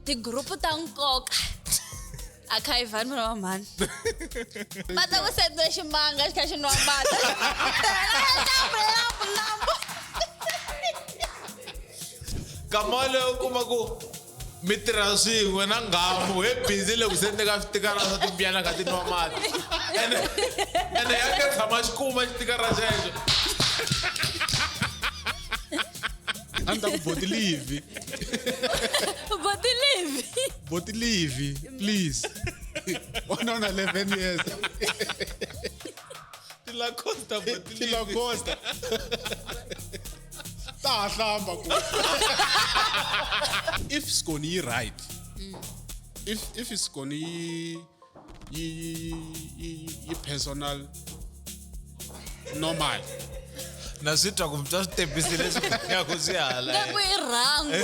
Tigrupu ta nkoka a kha Ivan mhana wa mhani va ta ku sendela ximanga xi kha xi nwa mati. Nambu, nambu. Kamale u kuma ku mi tirha swin'we na nghamu he busy le ku sendeka switikara swa timbyana kha ti nwa mati ene ene ya nge tshama xi kuma xitikara xexo. A ni ta ku boti livi. Boti livi. Boti livi, please. One on 11 years. Ti Lacoste boti Ti Lacoste. Ta ha hlamba ku. If Skoni yi right. If Skoni yi personal normal. Na swi twa ku mi twa switepisi leswi ya ku swi hala. Nga ku i rhangu.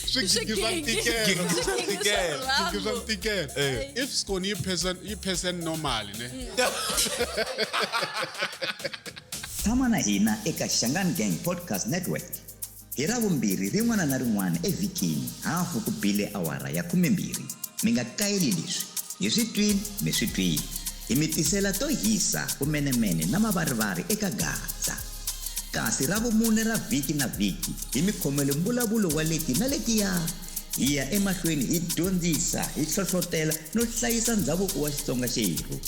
Swigigi swa ntikelo. Swigigi swa Swigigi swa rhangu. ntikelo. If Skoni yi person normal ne. Tshama na hina eka Shangaan Gang Podcast Network. Hi Ravumbirhi rin'wana na rin'wana evhikini, hafu ku bile awara ya 12. Mi nga kayeli leswi. Hi swi twile, mi swi twile. Hi mi tisela to hisa, vumenemene na mavarivari eka Gaza. Kasi Ravumune ra vhiki na vhiki hi mi khomele mbulavulo wa leti na letiya. Hi ya emahlweni hi dyondzisa, hi hlohlotela no hlayisa ndhavuko wa Xitsonga xerhu.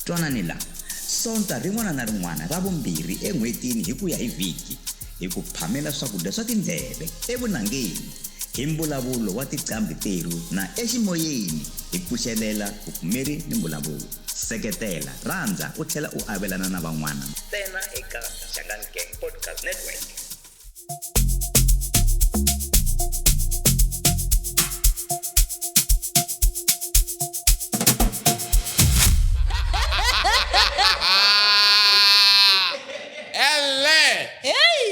Twanani la, Sonta rin'wana na rin'wana ra vumbirhi en'hwetini hi ku ya hi vhiki, hi ku phamela swakudya swa tindleve evunangeni, hi mbulavulo wa tiqambhi terhu na eximoyeni, hi pfuxelela vupfumeri ni mbulavulo. Seketela, rhandza u tlhela u avelana na van'wana. Ntsena eka Shangaan Gang Podcast Network. Ele! Hey!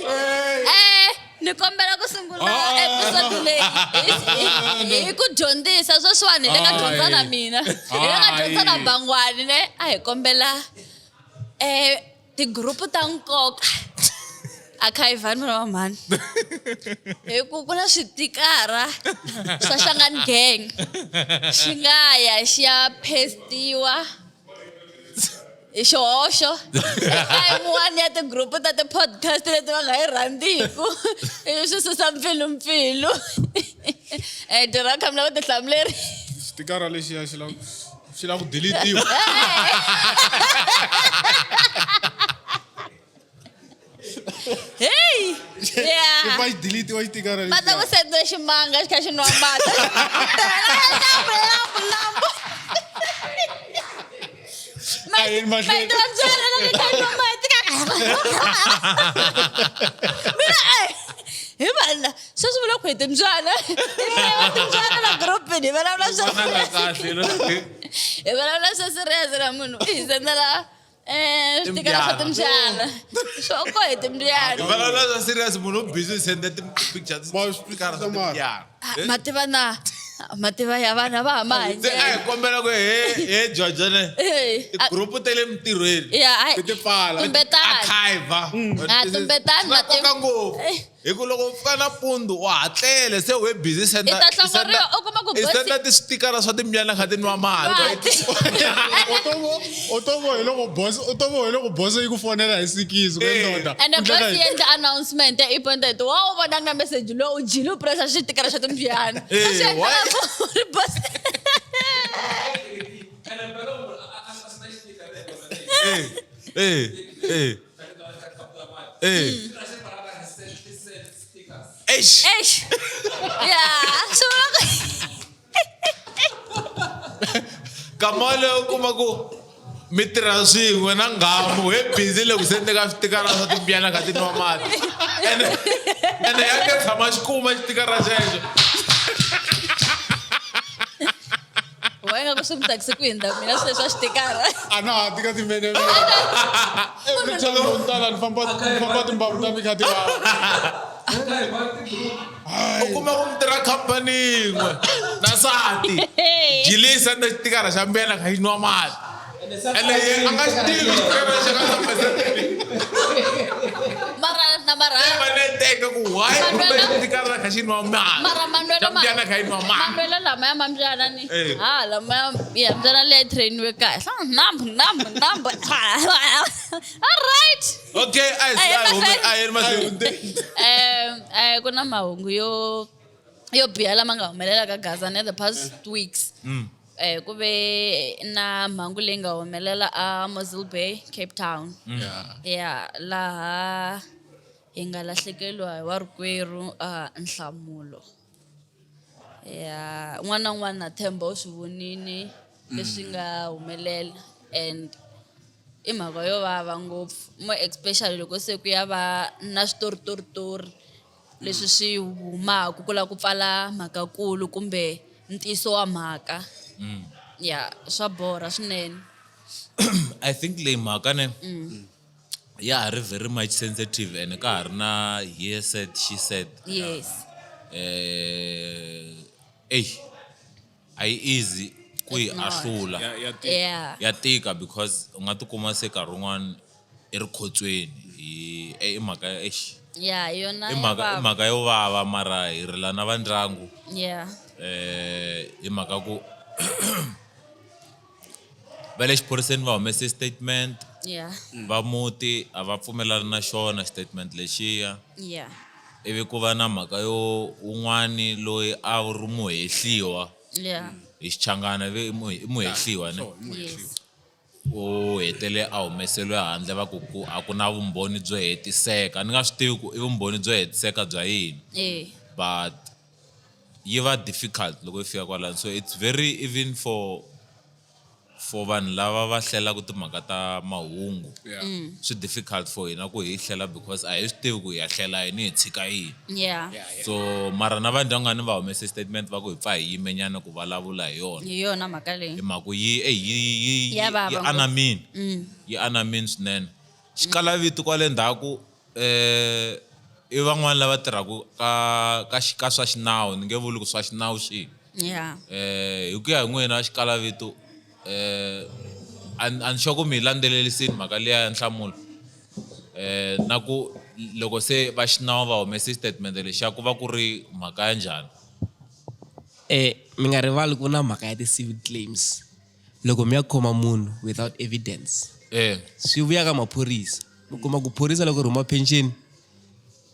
Ni kombela ku sungula episode leyi hi ku dyondzisa sweswiwani hi le ka dyondza na mina. Hi le ka dyondza na Bangwani ne a hi kombela tigrupu ta nkoka. A kha Ivan mhana wa mhani. Hi ku ku na switikara swa Shangaan Gang. Xi nga ya xi ya paste-iwa hi xihoxo eka yin'wana ya tigrupu ta ti-podcast leti va nga yi rhandziku, ivi swi susa mpfilumpfilu. Diraka mi na vutihlamuleri. Xitikara lexiya xi lava xi lava ku delete-iwa. Hey! Yeah. Xi fa xi delete-iwa xitikara Va ta ku lexiya. sendela ximanga xi kha xi nwa mati. Nambu, nambu, nambu. A yi mahlweni. Mati va byela na le kha nwa mati ka. Mina hi vana sweswi vula ku hi timbyana. Hi timbyana la group-ini hi vulavula swa Vonaka kahle lo. Hi vulavula swa serious na munhu i hi sendela switikara swa timbyana. Swo ko hi timbyana. Hi vulavula swa serious munhu u busy senda ti-pictures switikara swa timbyana. Mativa na mativa ya vana va hama Se a hi kombela ku he George ne. Tigrupu ta le mintirhweni. Ya, ai. Ti pfala. Tumbetani. Archive. Ah, tumbetani, Swi na mativa. nkoka ngopfu. Hi ku loko u pfuka nampundzu wa hatlele se we busy senda. I ta hlongoriwa, u kuma ku i boss- senda ti-stickera swa timbyana kha ti nwa mati. Mati. U to vo hi loko boss, u to vo hi loko boss yi ku fonela hi sikisi ku ndoda. And the boss yi endla announcement ya i-point wa u vona na message lowu u jile u pressa xitikara xa timbyana. Swi endla Why? ku ri boss. Eish. Eish. Yeah, swi vula ku Kamale u kuma ku mi tirha swin'we na nghamu he busy le ku sendeka switikara swa timbyana kha ti nwa mati. Ene ene ya nge tshama xi kuma xitikara xexo. Wa nga ku swi mi tsakisi ku hundza mina sweswi swa xitikara. A na ha tika timene. Every time ni tala ni famba ni famba timbavu ta mi kha ti vava. U kuma ku mi tirha khampani yin'we na nsati. Jilisa na xitikara xa mbyana kha xi nwa mati. Ene yena a nga xi tivi xitikara xa ka Mara na mara. Manager. teka ku why Manwelo- kumbe xitikara kha xi nwa mati mara manwelo Xa mbyana kha yi nwa mati manwelo lama ya mambyana ni Eh. ha lama ya mbyana leyi trainiwe kahle nambu nambu nambu all right okay a hi A hi a hi hume- mahlweni. a hi yeni mahlweni um ku na mahungu yo yo biha lama nga humelela ka Gaza in the past weeks ku ve na mhangu leyi nga humelela a Mossel Bay Cape Town ya laha hi nga lahlekeriwa hi warikwerhu nhlamulo ya un'wana na un'wana na themba u swi vonini leswi nga humelela and i mhaka yo vava ngopfu more especially loko se ku ya va na switoritoritori leswi swi humaka ku lava ku pfala mhakakulu kumbe ntiyiso wa mhaka ya swa borha swinene I think leyi mhaka ne ya ha ri very much sensitive and ka ha ri na he said she said yes eh ey a yi easy ku yi It's not. ahlula Ya ya tika. yeah ya tika because u nga tikuma se nkarhi wun'wani i ri khotsweni hi eh, i mhaka eish ya hi yona i ya mhaka i vava. mhaka yo vava mara hi rila na va ndyangu yeah eh hi mhaka ku va le xiphoriseni va humese statement yeah va muti a va pfumelani na xona statement lexiya yeah ivi ku va na mhaka yo un'wani loyi a ri muhehliwa yeah hi xichangana ivi i i muhehliwa ne Sure, i muhehliwa. yes u hetele a humeseliwe handle va ku ku a ku na vumbhoni byo hetiseka ni nga swi tivi ku i vumbhoni byo hetiseka bya yini eh but yi va difficult loko yi fika kwalano so it's very even for vanhu lava va hlelaka timhaka ta mahungu Yeah. swi difficult for hina ku hi hlela because a hi swi tivi ku hi ya hlela yini hi tshika yini yeah so mara na va ndyangu a ni va humese statement va ku hi pfa hi yimenyana ku vulavula hi yona hi yona mhaka leyi hi mhaka yi eh, yi yi Ya yi vava yi ngopfu. anamini yi anamini swinene xikalavito kwale ndzhaku eh i van'wani lava tirhaka ka ka ka swa xinawu ni nge vuli ku swa xinawu xihi yeah eh hi ku ya hi n'wina xikalavito eh a ni sure ku mi yi landzelerisini mhaka liya ya nhlamulo eh na ku loko se va xinawu va humese statement lexiya ku va ku ri mhaka ya njhani Mi nga rivali ku na mhaka ya ti-civil claims loko mi ya khoma munhu without evidence eh swi vuya ka maphorisa mi kuma ku phorisa loko ri huma pension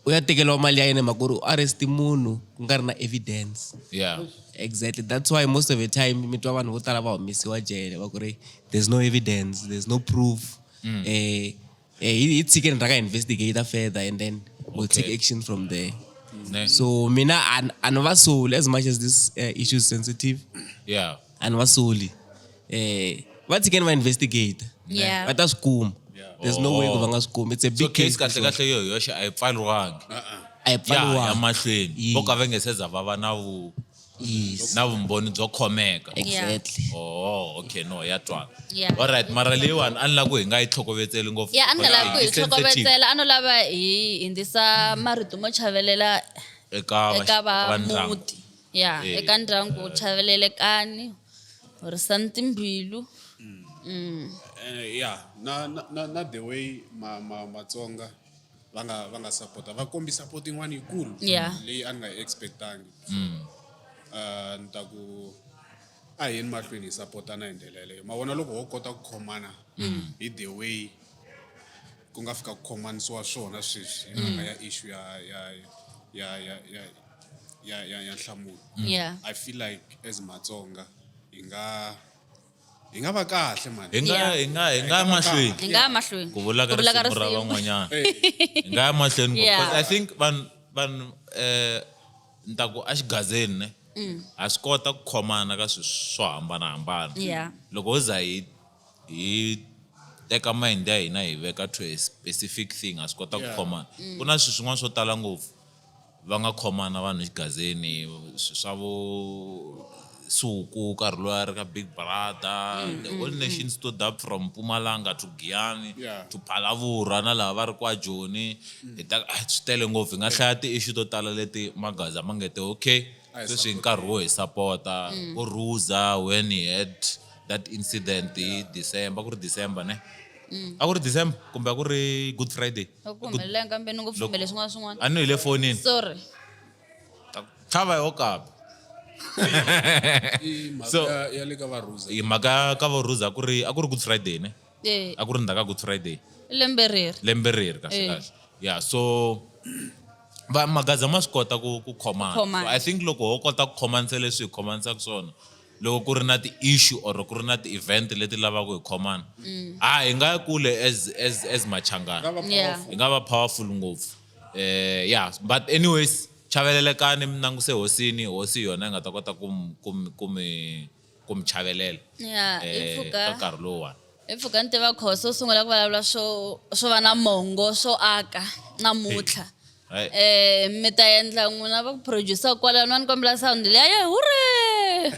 u ya tekeriwa mali ya yena hi mhaka ku ri u arrest munhu ku nga ri na evidence yeah exactly that's why most of the time mi twa vanhu vo tala va humesiwa jele va ku ri there's no evidence there's no proof hi tshikeni ra ka investigator further and then we'll Okay. take action from there ne so mina a ni va soli as much as this issue is sensitive yeah a ni va soli va tshikeni va investigate Yeah. va ta swi kuma there's no way ku va nga swi kumi it's a so big case case kahle kahle yo hi yoxe a yi pfariwangi a yi ya ya pfariwanga mahlweni Yes. vo ka va nge se za va va na vu yes na vumbhoni byo khomeka exactly oh okay no ya twala Yeah. alright mara leyiwani a ni lava ku hi nga yi tlhokovetseli ngopfu ya a ni nga lavi ku hi Yi sensitive tlhokovetsela a no lava hi hindzisa marito mo chavelela eka eka va va ndyangu. muti ya Eh. eka ndyangu chavelelekani horisani timbilu Yeah, na the way ma ma Matsonga va nga support va kombi support yin'wana yikulu Yeah. leyi a ni nga yi expectangi. Ni ta ku a hi yeni mahlweni hi sapotana hi ndlela yeleyo ma vona loko ho kota ku khomana hi the way ku nga fika ku khomanisiwa swona sweswi hi mhaka ya issue ya ya ya ya ya ya ya ya nhlamulo yeah I feel like as Matsonga hi nga va kahle man hi nga Yeah. hi nga hi nga ya mahlweni hi nga ya mahlweni ku vula ka Ku vula ka risimu ra risimu. van'wanyana hi nga ya mahlweni ngopfu. Yeah. Because I think vanhu vanhu ni ta ku exigazeni ne ha swi kota ku khomana ka swilo swo hambanahambana Yeah. loko ho za hi hi teka mind ya hina hi veka to a specific thing ha swi kota ku Yeah. khomana ku na swilo swin'wana swo tala ngopfu va nga khomana vanhu exigazeni swilo swa vo suku nkarhi lowu a ri ka big brother the whole nation stood up from Mpumalanga to Giyani Yeah. to Phalavura na laha va ri kwa Joni hi ta swi tele ngopfu hi nga hlaya ti-issue to tala leti magaza ma nge te okay A hi sweswi hi nkarhi wo hi sapota ku ruza when he had that incident hi December ku ri December ne A ku ri December kumbe a ku ri Good Friday. Loko ku humelela kambe ni ngopfu kumbe leswin'wana swin'wana. A ni hi le fonini. Sorry. Tlhava hi wo kabi. I mhaka So- ya le ka varhuza. Hi mhaka ka varhuza a ku ri Good Friday ne? Eh, A ku ri ndzhaku ka Good Friday. Lembe reri. Lembe reri kahle Eh. kahle. Yeah, so va magaza ma swi kota ku khomana. Khomana. So I think loko ho kota ku khomanisa leswi hi khomanisaka swona, loko ku ri na ti-issue or ku ri na ti-event leti lavaka hi khomana, a hi nga ya kule as Machangana. Nga va Yeah. powerful. Hi nga va powerful ngopfu. Yeah, but anyways, chavelelekani mi languse hosini, hosi hi yona yi nga ta kota ku mi chavelela. Yeah, i pfuka. Ka nkarhi lowuwani. I pfuka ni tiva Khoso u sungula ku vulavula swo va na mongo swo aka namuntlha. Right. Mi ta endla n'wina va ku producer kwalano a ni kombela sound liya ya hure.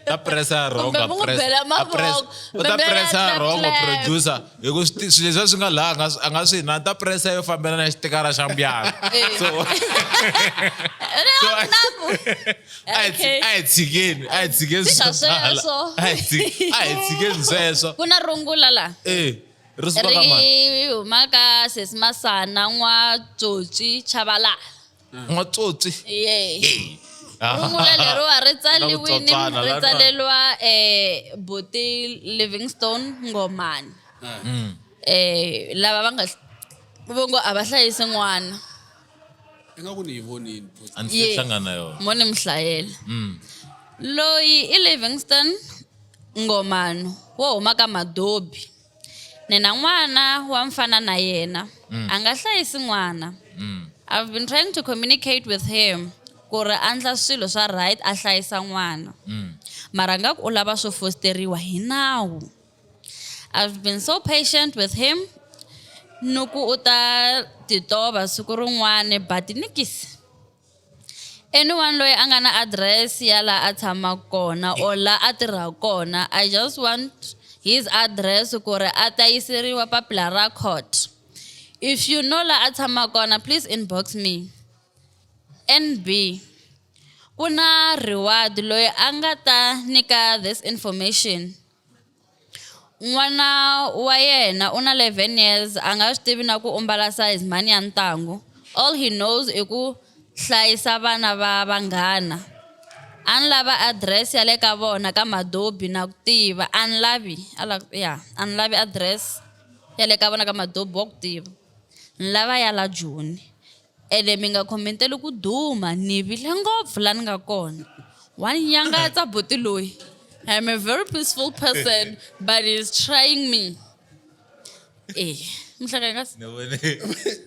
Ta pressa wrong. Kumbe mi n'wi bela mavoko. U ta Mi bela pressa clap, wrong clap. producer hi ku swilo leswi swi nga laha a nga swi na ta pressa yo fambelana na xitikara xa mbyana. Eh. So Okay. a hi tshikeni Tshika swo tala. sweswo. A hi tshikeni sweswo. Ku na rungula la. Eh, ri suka ka mani? Ri huma ka Sesi Masana N'watsotsi Chabalala. N'watsotsi. Yeah. Rungula leriwa ri tsaliwini Tsotswana ri la tsaleriwa Buti Livingstone Ngomani. Lava va nga vo ngo a va hlayisi n'wana. Ingaku ni yi vonini post. A ndzi se Yeah. hlangana na yona. Mo ni mi hlayela. Loyi i Livingstone Ngomano wo huma ka Madobi. Ni na n'wana wa mfana na yena. A nga hlayisi n'wana. I've been trying to communicate with him ku ri a endla swilo swa right a hlayisa n'wana. Mara nga ku u lava swo fosteriwa hi nawu. I've been so patient with him ni ku u ta titova siku rin'wana but nikisi. Anyone loyi a nga na address ya laha a tshamaka kona or laha a tirhaka kona, I just want his address ku ri a ta yiseriwa papila ra court. If you know laha a tshamaka kona, please inbox me. NB, ku na reward loyi a nga ta nyika this information. N'wana wa yena u na 11 years, a nga swi tivi na ku u mbala size mani ya ntangu. All he knows i ku hlayisa vana va vanghana. A ni lava address ya le ka vona ka Madobi na ku tiva. A ni lavi, a la, ya, a ni lavi address ya le ka vona ka Madobi wa ku tiva. Ni lava ya la Joni. Ene mi nga commenteli ku duma, ni vile ngopfu la ni nga kona. Wa ni nyangatsa buti loyi. I'm a very peaceful person, but he's trying me. Mhlaka nga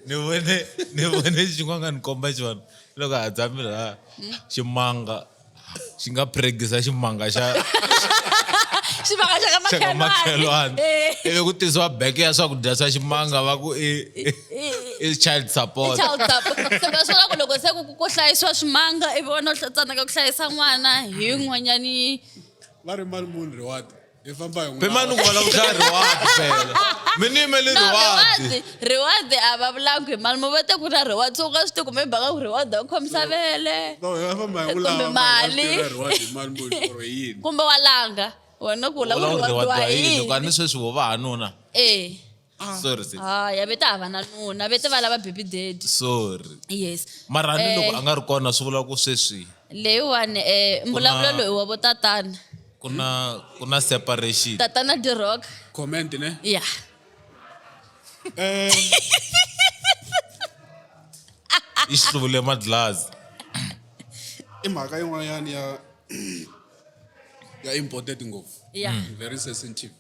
Ni vone xin'wana nga ni komba xona loko ha tshame laha ximanga xi nga pregisa ximanga xa ximanga xa ka xa ka makhelwani Eh. ivi ku tisiwa beke ya swakudya swa ximanga va ku i child support. Child support. Se va swi vula ku loko se ku hlayisiwa swimanga ivi wena u tsandzeka ku hlayisa n'wana hi yin'wanyani. Va ri mali muni reward? Hi famba hi Pimani ku vulavula xa reward phela mi ni yimeli No, reward. Reward a va vulangi hi mali, mo va te ku na reward, so u nga swi tivi kumbe mhaka ku reward ya ku khomisa vele. No, hi va famba hi Kumbe n'wi lava, mali. mali. Reward hi mali muni or hi yini? Kumbe wa langa wena ku la ku Vula ku reward reward wa wa yini loko a yini. ni sweswi wo va hanuna. Eh. Sorry sis. Haya vete hava na nuna, vete va lava baby daddy. Sorry. Yes. Mara ni loko a nga ri kona swi vula ku sweswi Leyiwani mbulavulo loyi wa vo tatana. ku na separation. Tatana D Rock. Comment ne? Yeah. I hluvule madlazi. I mhaka yin'wanyana ya important ngopfu. Yeah. Very sensitive.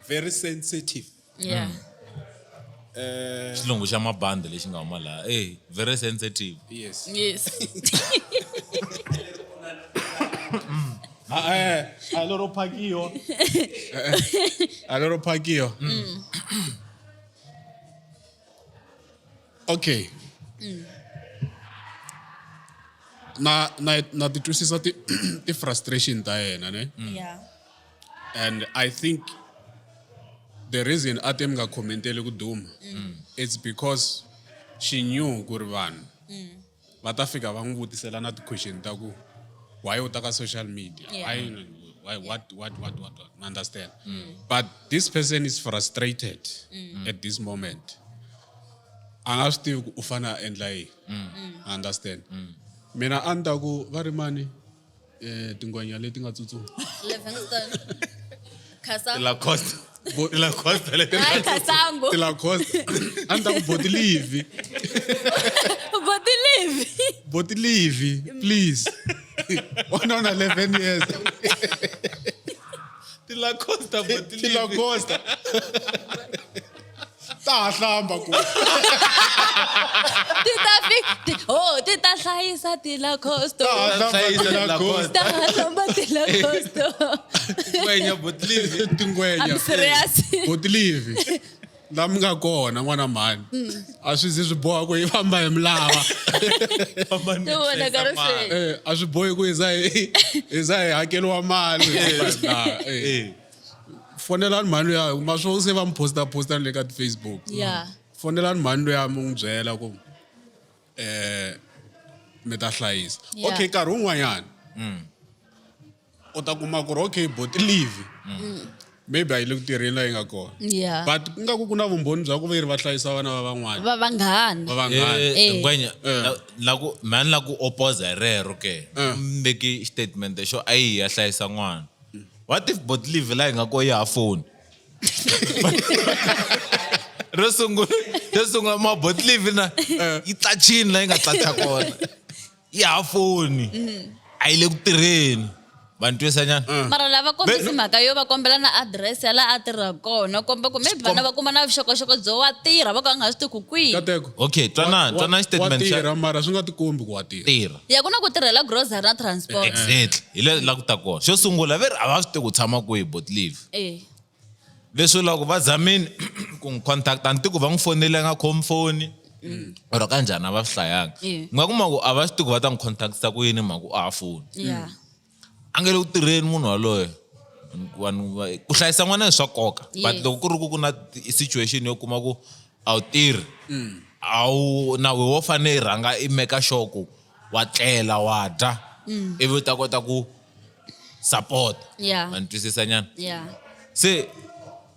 Very sensitive. Yeah. Xilungu xa mabandi lexi nga huma laha. Eh, very sensitive. Yes. Yes. Ah, a lero phakiwa. A lero phakiwa. Okay. Na ti twisisa ti frustration ta yena ne? Yeah. And I think the reason a te mi nga commenteli ku duma, it's because she knew ku ri vanhu va ta fika va n'wi vutisela na ti-question ta ku why u ta ka social media. Yeah. Why? Why what what what what what understand but this person is frustrated at this moment a nga swi tivi ku u fane a endla yini understand mina a ni ta ku va ri mani um tingwenya leti nga tsutsuma Livingston. Kasa. Lacoste. Lacoste leti Hayi Kasango. ti-lacoste a ni ta ku boti livi Boti livi. boti livi please wona u na 11 years Ti-Lacoste boti livi. ti-lacoste ta ha hlamba ku Ti ta fi ti oh ti ta hlayisa ti Lacoste. ta ha hlamba Hlayisa ti-lacoste Ta hlamba ti Lacoste. Ngwenya boti livi. tingwenya I'm serious. boti livi la mi nga kona n'wana mhani a swi zi swi boha ku yi famba hi milava Ti vona ka ri swi. Eh, a swi bohi ku hi za hi hi za hi hakeriwa mali hi famba hi milava. Eh. Fonelani mhani luya ma swo se va mi posta posta na le ka ti-facebook Yeah. fonelani mhani luya mi n'wi byela ku mi ta hlayisa Yeah. okay nkarhi wun'wanyana u ta kuma ku ri okay boti livi maybe a yi le ku tirheni la yi nga kona Yeah. but ku nga ku ku na vumbhoni bya ku va yi ri va hlayisa vana va van'wana Va vanghana. va vanghana Eh. Ngwenya Eh. la ku mhani la ku opposa hi rero ke Eh. mbeki statement xo a yi ya hlayisa n'wana what if bot live la hi nga ko ya ha foni ro sungula ro sungula ma bot live na yi tlachini la yi nga tlacha kona yi ha foni a yi le ku tirheni va ni twisa nyana Mara lava kombisi mhaka yo va kombela na address ya laha a tirhaka kona komba ku maybe vana va kuma na vuxokoxoko byo wa tirha va ka nga swi tivi ku kwihi. Kateko okay twana twana wa statement xa tirha mara swi nga tikombi ku wa tirha tirha Ya ku na ku tirhela grocery na transport. exactly hi le la ku ta kona xo sungula ve ri a va swi tivi ku tshama kwihi bot live Eh. leswi loko va zamini ku n'wi contact a ni tiku va n'wi fonele a nga khomi foni or kanjhani a va swi hlayanga Yeah. u nga kuma ku a va swi tivi ku va ta n'wi contactisa ku yini mhaka a ha foni Yeah. a nge le ku tirheni munhu waloye Vanhu ku hlayisa n'wana i swa nkoka but Yes. loko ku ri ku ku na situation yo kuma ku a wu tirhi a wu na we wo fane i rhanga i meka sure ku wa tlela wa dya ivi u ta kota ku support Yeah. ma ni twisisa nyana Yeah. se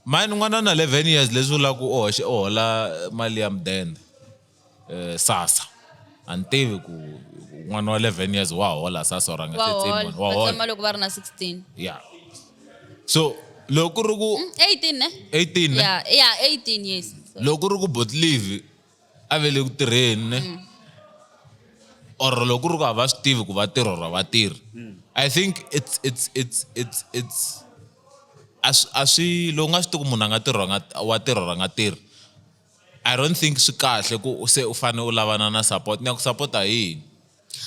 mani n'wana na 11 years leswi vulaka ku u hoxe u hola mali ya mudende sasa a ni tivi ku n'wana wa 11 years wa hola sasa or a nga Va se hola. tsemiwa wa Va hola tsema loko va ri na 16. yeah so loko ku ri ku 18 ne? 18 ne? Yeah, yeah, 18 years. loko ku ri ku bot leave a ve le ku tirheni ne or loko ku ri ku a va swi tivi ku va tirha or a va tirhi i think it's it's it's it's it's a swi a swi loko u nga swi tivi ku munhu a nga tirha or a nga wa tirha or a nga tirhi i don't think swi kahle ku se u fane u lavana na support ni ya ku support-a hi yini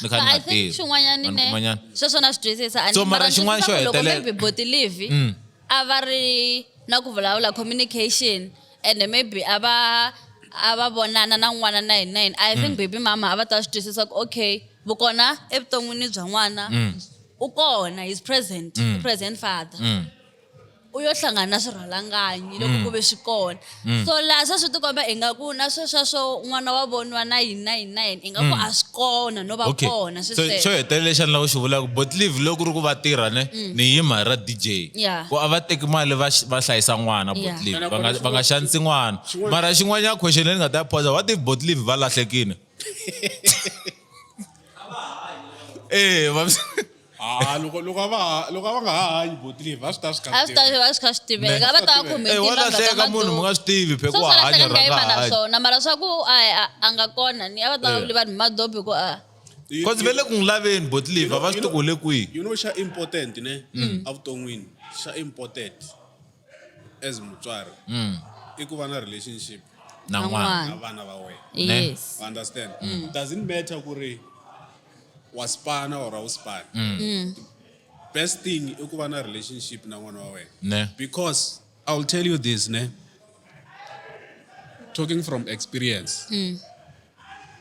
ni kha But ni I nga think tirhi xin'wanyana Wa ni ne kumanyana? sweswo na swi twisisa a ni So, mara mara xin'wana twisisa xo ku loko hetelela- Mm. maybe boti livi a va ri na ku vulavula communication and maybe a va a va vonana na n'wana na yini na yini I Mm. think baby mama a va ta swi twisisa ku okay vukona evuton'wini bya n'wana Mm. u kona he's present present father u yo hlangana na swirhalanganyi loko ku ve swi kona so laha se swi tikomba ingaku na swesweswo n'wana wa voniwa na yini na yini na yini ingaku a swi kona no va okay kona so swi xo hetelela lexi a ni lava ku xi vulaka but leave loko ku ri ku va tirha ne ni yima hi ra dj Yeah. ku a va teki mali va va hlayisa n'wana bot Yeah. leave And va nga va nga xanisi n'wana mara xin'wanyana question leyi ni nga ta yi phosa what if bot leave va lahlekile eh va Ah, loko loko a va loko a va nga ha hanyi boti leyi va swi ta swi kha a swi ta va swi kha swi tiveka a va ta va khome Eh, wa lahleka munhu mi nga swi tivi phe ku swo wa hanya lahleka or nga a yima nga na hanyi swona mara swa ku a a nga kona ni a va ta va vuli vanhu madobi ku a cause ve le ku n'wi laveni bot leave a va swi tivi ku u le kwihi you know xa important ne evuton'wini xa important as mutswari i ku va na relationship na Na n'wana n'wana. na vana va wena yes You understand doesn't matter ku ri wa spana or a wu spani best thing i ku va na relationship na n'wana wa wena ne because I will tell you this ne talking from experience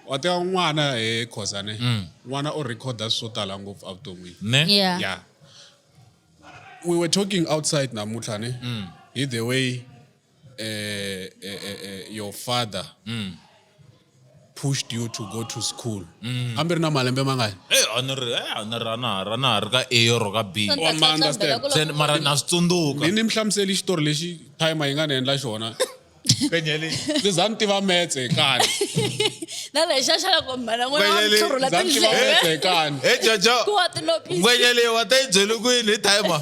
wa tiva n'wana he khosa ne n'wana u recorda swo tala ngopfu evuton'wini ne yeah yeah we were talking outside namuntlha ne hi the way your father pushed you to go to school. Hambi ri na malembe mangani? Eh, a ni ri eh, a ni ri a na ha ri a na ha ri ka A or ka B. Wa ma understand. Se mara na swi tsundzuka. Mi ni mi hlamuseli xitori lexi timer yi nga ni endla xona. Ni za ni tiva metse hi kani. Na lexa xa loko mhana n'wana wa Ngwenyeli, mtlhurhula Za ni tiva tindleve metse hi kani. He Jojo. ku wa tinopisi Ngwenya leyi wa ta yi byeli kwini hi timer?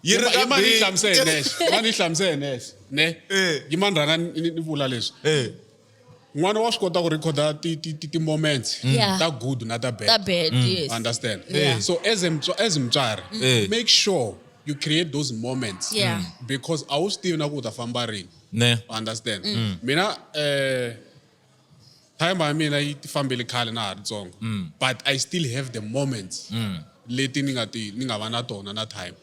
Yi ri ka Yi ma ni B. hlamusele hi nexe. Ma ni hlamusele hi nexe. Ne? Eh. Yi ma ni rhanga ni vula leswi. Eh. N'wana wa swi kota ku recorda ti moments Yeah. ta good na ta bad. Ta bad, yes. Understand? Yeah. So as a as mutswari, Eh. make sure you create those moments. Yeah. Because a wu swi tivi na ku u ta famba rini. Ne. Understand? Mina time ya mina yi fambile khale na ha ri tsongo. But I still have the moments leti ni nga ti ni nga va na tona na time.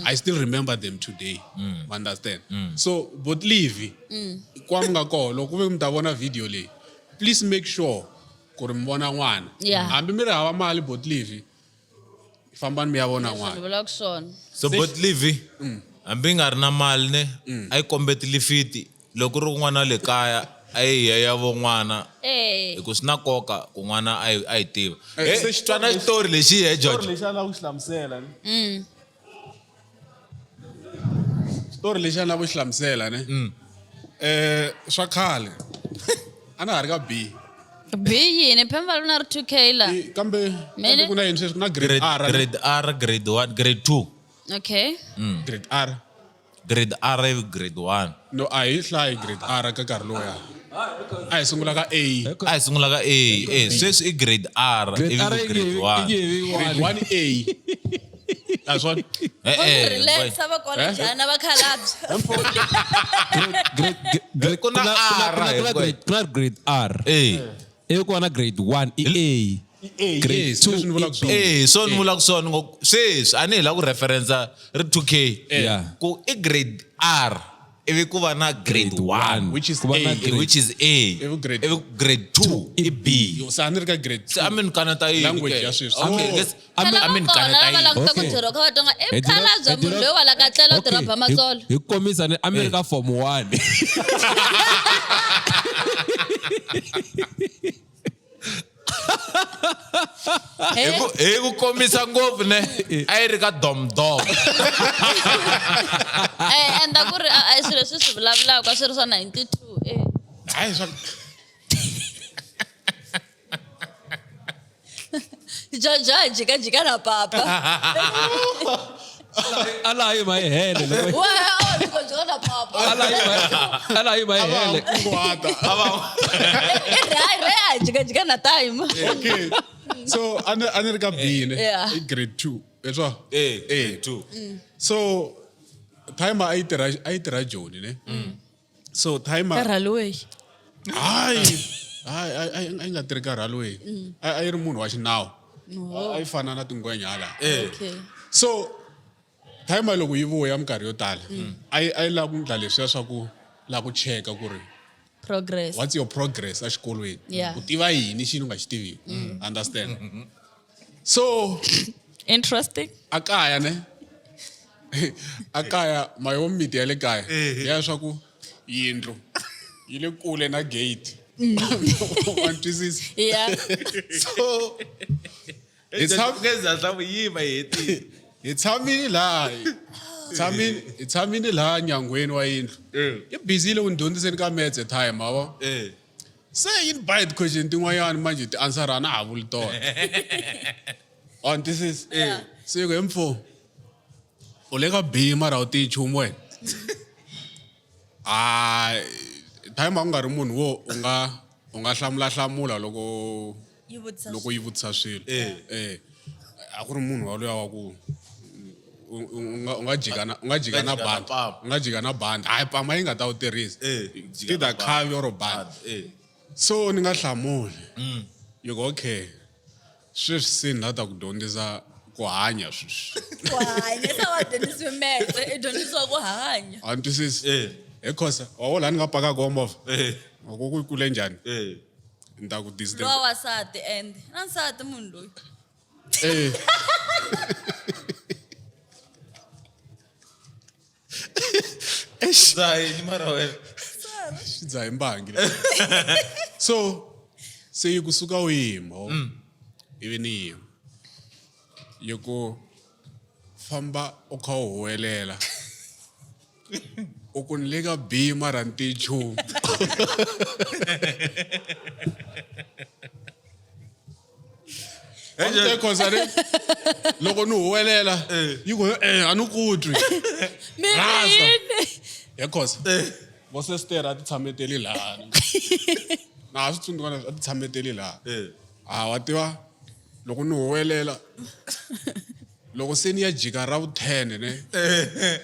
I still remember them today. Understand? So but leave kwa mi nga koho loko ku ve mi ta vona video leyi, please make sure ku ri mi vona n'wana. Yeah. Hambi mi ri hava mali but leave fambani mi ya vona Leswi ni n'wana. vulaka swona. So but leave hambi yi nga ri na mali ne a yi kombeti lifiti loko ku ri n'wana wa le kaya a yi ya ya vo n'wana Eh. hi ku swi na nkoka ku n'wana a yi tiva. Eh, Eh, se xitori twana xitori lexi he George. lexi a lava ku xi hlamusela ne. Xitori lexi a lava ku xi hlamusela ne. Eh swa khale. A na ha ri ka B. B yini phemba na ri 2K la. Kambe Mene? kambe ku na yini sweswi ku na grade Grade R ne? grade R, grade 1, grade 2. Okay. Grade R. Grade R ivi grade 1. No a hi hlayi grade R ka nkarhi lowuya. A hi sungula ka A. A hi sungula ka A, eh sweswi i grade R ivi Grade R ku yi grade nge- 1. yi nge vi Grade one. 1 A. A swona? Eh eh. Relax va kolejana va khalabye. Grade Ku na R, hinkwayo. ku na grade R. Eh. Ivi ku va na grade 1 i A. A. Grade Yes, two leswi ni vulaka swona. Eh, so ni vulaka swona ngo sweswi a ni hi lava ku referensa ri 2K. Yeah. Ku i grade R ivi ku va na grade 1 Which is Ku va na A. grade- which is A. Ivi grade- Ivi grade 2 i B. Yo, se a ni ri ka grade Se a mi ni kaneta yini Language ke? ya sweswi. Okay, Oh. Phela a mi ni va kona kaneta lava yini? langutaka ku Okay. byeriwa kha va twa nga i Hi dyondza- mukhalabye hi munhu dyondza- loyi wa la ka tlela u Okay, tirhaba matsolo. hi ku komisa ni a mi ri ka form 1. Hi ku komisa ngopfu ne a yi ri ka domdom. Eh enda ku ri a a swilo leswi swi vulavulaka a swi ri swa 92 eh. Hayi swa Jojo a jikajika na papa. A laha yi ma yi hele loko Wa oh jikajika na papa. a laha yi ma yi hele. kunguhata. I ri ri a jikajika na time. Okay. So a ni ri ka B ne. Yeah. I grade 2. Leswa? Eh, Eh. grade 2. So timer a yi tirha Joni ne. So timer Rhalwe. hayi hayi a yi nga tirhi ka rhalwe. A yi ri munhu wa xinawu. A yi fana na tingwenya hala. Okay. So timer loko yi vuya minkarhi yo tala a yi lava ku endla leswiya swa ku lava ku cheka ku ri Progress. what's your progress exikolweni Yeah. u tiva yini xini u nga xi tiviki understand so Interesting. a kaya ne a kaya mayo miti ya le kaya ya swa ku yindlu yi le kule na gate wa ni twisisa Yeah. so hi Ngeza yima yi hetile. hi tshamile laha hi tshamile laha nyangweni wa yindlu yi busy le ku ni dyondziseni ka maths e time ma Eh. se yi ni ba ti-question tin'wanyani manjhe ti-answer a na ha vuli tona wa ni twisisa se yi ku he mfo u le ka B mara a wu tivi nchumu wena a time a ku nga ri munhu wo u nga hlamulahlamula loko Yi vutisa loko yi vutisa swilo Eh. eh a ku ri munhu waloya wa ku u nga jika na u nga jika na jika na bandi pama. u nga jika na bandi hayi pama yi nga ta wu tirhisa Eh, jika either na bandi. khavi or bandi Eh. so ni nga hlamuli yi ku okay sweswi se ni la ta ku dyondzisa ku hanya sweswi Ku hanya se wa dyondzisiwe metse i dyondzisiwa ku hanya. a ni twisisi Eh. he khosa wa wo laha ni nga paka kona movha Eh. ku ku kule njhani Eh. ni ta ku distance Lowa wasati and na nsati munhu loyi. eh Za yini mara wena? xi dzaha hi mbangi so Se yi kusuka u yima ho. Ivi ni yima. Yi ku famba u kha u huwelela. U ku ni le ka B mara ni tivi nchumu. Khosa ni loko ni huwelela yi ku eh a ni ku twi. Mi Rasa. yini? He Khosa. Vo sister a ti tshameteli laha. Na ha swi tsundzuka leswi a ti tshameteli laha. A wa tiva loko ni huwelela loko se ni ya jika ra vu 10 ne.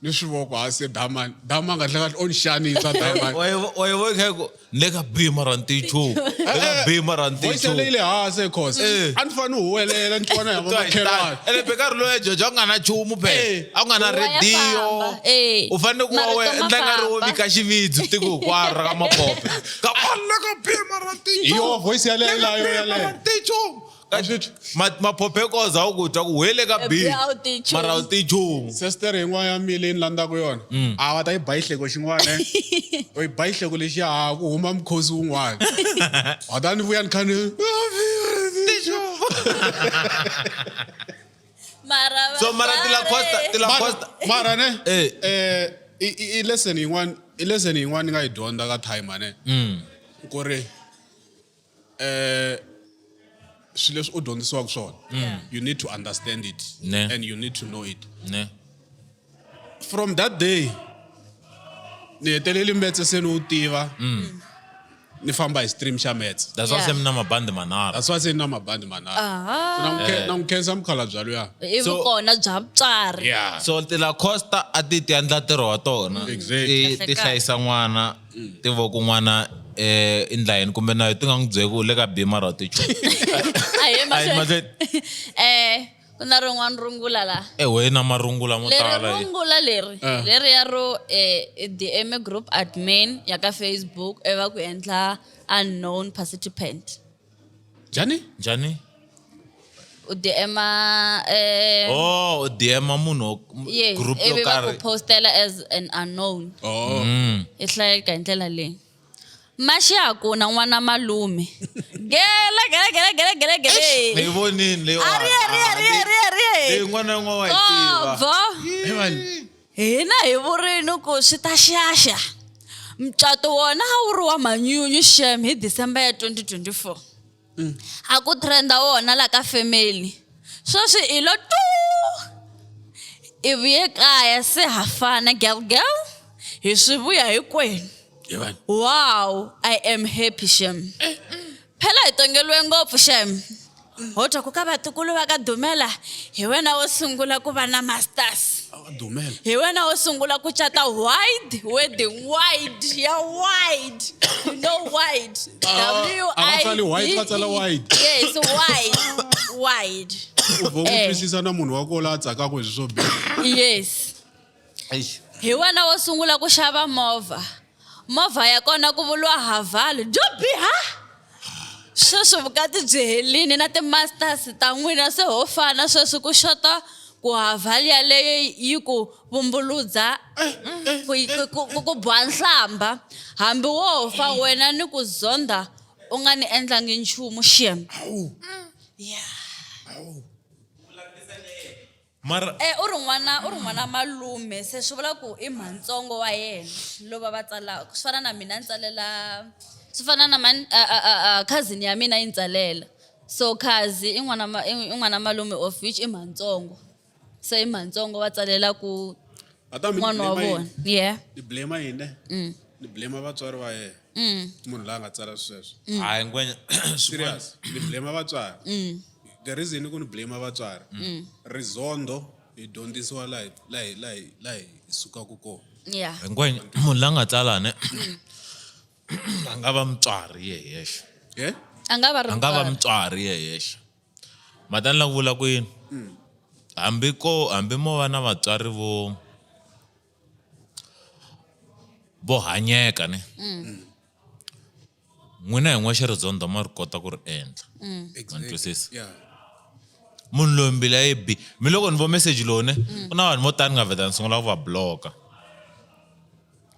Ni swi voko ha se Damani, Damani kahle kahle o ni xanisa Damani. Wa yi vo kha ku ni le ka B mara ni tivi nchumu. Le ka B mara ni tivi Voice yaleyo yi nchumu. le hansi Khosa. A ni fanele ni huwelela ni twa na hi vamakhelwani. Ene bekari loyi jojo a ku nga na nchumu phela. A ku nga na Wa ya radio. famba, eh. U fanele ku va Marito we ma endla nga ri wo famba. vika xivindzi tiko hinkwaro ra ka mapope. Ka a ni le ka B mara ni tivi Hi nchumu. yo voice yaleyo Le ka layo B yaleyo. mara ni tivi nchumu. Maphophe koza a wu ku twa ku wele ka B. B a wu tivi nchumu. Mara a wu tivi nchumu. Sister yin'wana ya mina leyi ni landzaka yona a va ta yi ba xihleko xin'wana u yi ba xihleko lexiya ha ku huma mukhosi wun'wana wa ta ni vuya ni kha ni Mara So mara ti La Costa, ti La Mara- Costa. mara ne Eh. eh i lesson yin'wana i lesson yin'wana ni nga yi dyondza ka time ne ku ri eh swilo leswi u dyondzisiwaka swona you need to understand it Ne. and you need to know it Ne. from that day ni heteleli metse se ni wu tiva ni famba hi stream xa metse That's why Yeah. se mi na mabandi manharhu. that's why se ni na mabandi manharhu Aha. Na n'wi khensa mukhalabye luya I So- vukona bya vutswari. yeah So ti La Costa a ti ti endla ntirho wa tona. Exactly. Ti ti hlayisa n'wana, ti vo ku n'wana eh i ndla yini kumbe na yo ti nga n'wi byeli ku u le ka B mara a wu tivi nchumu. A hi A hi mahlweni. mahlweni. Eh, ku na rin'wana rungula la. Eh we na marungula mo Leri tala. eh. rungula leri Eh. leri ya ro eh DM group admin ya ka Facebook e va ku endla unknown participant. njhani Njhani? U DM eh Oh, u DM munhu yes, group yo ivi va ku karhi. postela as an unknown. oh I hlayeka hi ndlela leyi. Maxaku na n'wana malume. Gela gela gela gela gela gela. Ni yi vonini leyiwani. Ari ari ari ari ari. Leyi n'wana na yin'wana wa yi tiva. Kovho. Hina hi vurini ku swi ta xaxa. Mucato wona a wu ri wa manyunyu xem hi December ya 2024. A ku trenda wona la ka family. Sweswi i lo tu. I vuye kaya se ha fana girl girl. Hi swi vuya hinkwenu. Yevani. Wow, I am happy xem. Phela hi tongeliwe ngopfu xem. Ho twa ku ka vatukulu va ka Dumela hi wena wo sungula ku va na masters. A va dumela Hi wena wo sungula ku cata wide wedding wide ya wide. You know wide. W a va I tsali white, D va tsala E. wide. Yes, wide. Wide. u vho ku Eh. twisisa na munhu wa kola a tsakaka hi swo biha Yes. Eish. Hi wena wo sungula ku xava movha. Movha ya kona ku vuriwa Haval. Byo biha. Sweswi vukati byi helini na ti-masters ta n'wina se ho fana sweswi ku xota ku Haval yaleyo yi ku vumbuludza ku ku- ku ku ba nhlamba hambi wo fa wena ni ku zonda u nga ni endlangi nchumu xem. Yeah. Mara Eh u ri n'wana u ri n'wana malume se swi vula ku i mhantsongo wa yena lova va tsalaka swi fana na mina ni tsalela swi fana na mani a cousin ya mina yi ni tsalela so khazi i n'wana ma i n'wana malume of which i mhantsongo se i mhantsongo va tsalela ku Ata mi ni n'wana wa blame vona yini? yeah Ni blame yini ne? Ni blame vatswari va yena. Munhu loyi a nga tsala sweswo. hayi ngwenya Serious. Ni blame vatswari. The reason ku ni blame vatswari. Rizondo hi dyondzisiwa laha laha laha laha hi sukaka kona. yeah ngwenya munhu la nga tsala ne a nga va mutswari ye yexe Yeah? a nga va ri a nga va mutswari. mutswari ye yexe matani la ku vula ku yini hambi ko hambi mo va na vatswari vo vo hanyeka ne n'wina hi n'wexe rizondo ma ri kota ku ri endla Ma ni twisisa Yeah. munhu loyi mbilu ya ye bi mi loko ni vo message lowu ne ku na vanhu vo tani nga vheta ni sungula ku va bloka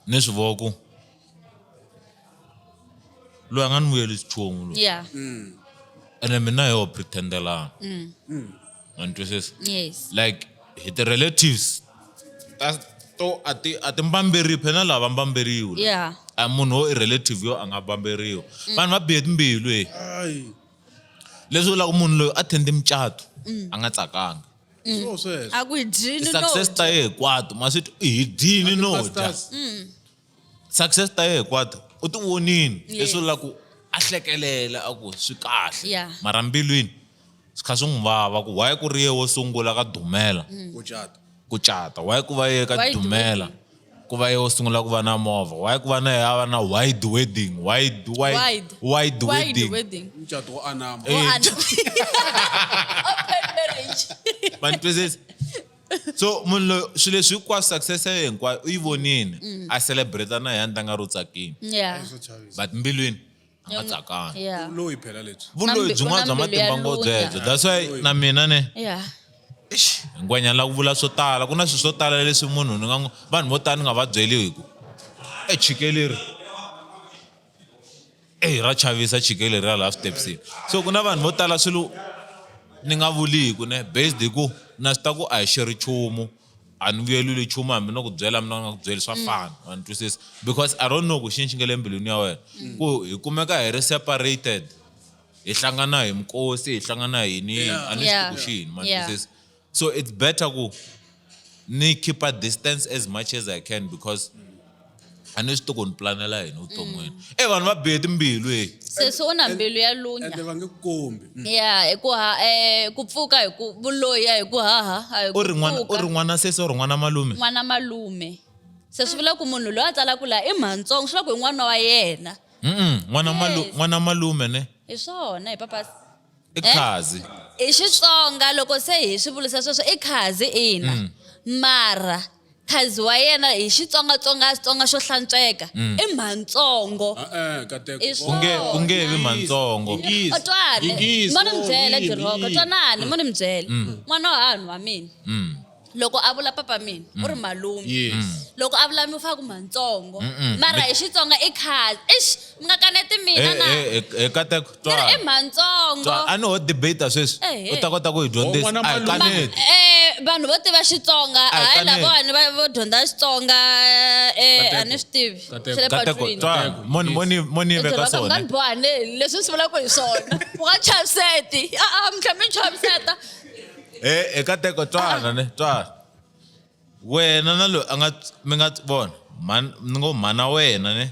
ni swi vo ku Loyi a nga ni vuyelisi nchumu loyi. Yeah. Ene mina hi ho pretendelana. Ma ni twisisa? Yes. Like hi ti-relatives ta to a ti a ti mbamberiwi phela lava mbamberiwi. Yeah. A munhu wo i relative yo a nga mbamberiwi. Vanhu va bihe timbilu eh. Ayi. Leswi vulaka munhu loyi a attend mucato a nga tsakanga. Swo sweswo. A ku hi dyini no. Success ta ye hinkwato ma swi twa hi dyini no dya. Pastors. Success ta ye hinkwato u ti vonini Yes. leswi vulaka ku a hlekelela a ku swi kahle Yeah. mara mbilwini swi kha swi n'wi vava ku why ku ri ye wo sungula ka dumela Ku cata. ku cata why ku va ye ka Wide dumela ku va ye wo sungula ku va na movha why ku va na ye a va na wide wedding wide wide Wide. wide Wide wedding wedding. Mucato wo anama. Eh. Wo Open marriage. Va ni twisisa? So munhu loyi swilo leswi hinkwaswo success ya yena hinkwayo u yi vonile a celebrate na yena ntanga ri u tsakile Yeah. Swo chavisa. but mbilwini a nga tsakanga Yeah. Loyi phela lebyi. vuloyi Na byin'wana bya mbilu ya matimba ngopfu lunya. byebyo that's why na mina ne Yeah. eish ngwenya la ku vula swo tala ku na swilo swo tala leswi munhu ni nga n'wi vanhu vo tala ni nga va byeli hi ku e chike leri eyi ra chavisa chike leri ra laha switepsini so ku na vanhu vo tala swilo ni nga vuliku ne based hi ku na swi ta ku a hi xeri nchumu a ni vuyeleli nchumu hambi no ku byela mina nga ku byeli swa fana wa ni twisisa because I don't know ku xini xi nga le mbilwini ya wena ku hi kumeka hi ri separated hi hlangana hi mikosi hi hlangana hi yini a ni swi Yeah. tivi ku xini ma ni Yeah. twisisa so it's better ku ni keep a distance as much as I can because a ni swi tivi ku ni planela yini vuton'wini e vanhu va bihe timbilu e Sesi u na mbilu ya lunya. Ende va nge ku kombi. Yeah, hi ku ha eh ku pfuka hi ku vuloyi a hi ku haha a hi ku u ri n'wana u pfuka. ri n'wana sesi u ri n'wana malume N'wana malume. Se swi vula ku munhu loyi a tsalaka laha i mhantsongo swi vula ku i n'wana wa yena. Mm-mm, n'wana malu Yes. n'wana malume ne Hi swona hi papa. i khazi Hi Xitsonga loko se hi swi vulisa sweswo i khazi ina. Mara khazi wa yena hi Xitsongatsonga Xitsonga xo hlantsweka i mhantsongo. Eh, kateko. I ku nge ku nge vi mantsongo Yingisa. O twale Yingisa. mo ni mi byela Oh, yini, Diroka yini. twanani mo ni mi byela n'wana wa hanhu wa mina Mm. loko a vula papa mina u ri malume Yes. loko a vula mi u faka ku mantsongo mara hi Xitsonga i khazi ixi mi nga kaneti mina na e kateko ni ri i twa mhantsongo twa a ni ho debate sweswi Ehe. u ta kota ku hi dyondzisa Oh, n'wana a hi malume. kaneti Vanhu vo tiva Xitsonga A hi hayi kaneti. lavawani va vo dyondza Xitsonga Kateko. a ni swi tivi Kateko. swa le kateko patwini twa moni moni moni veka Diroka mi nga swona ni boha ne leswi ni swi vulaka hi swona u nga chaviseti a mi tlhela mi ni chaviseta e kateko twana ne twana wena na loyi a nga mi nga vona mhani ni ngo mhana wena ne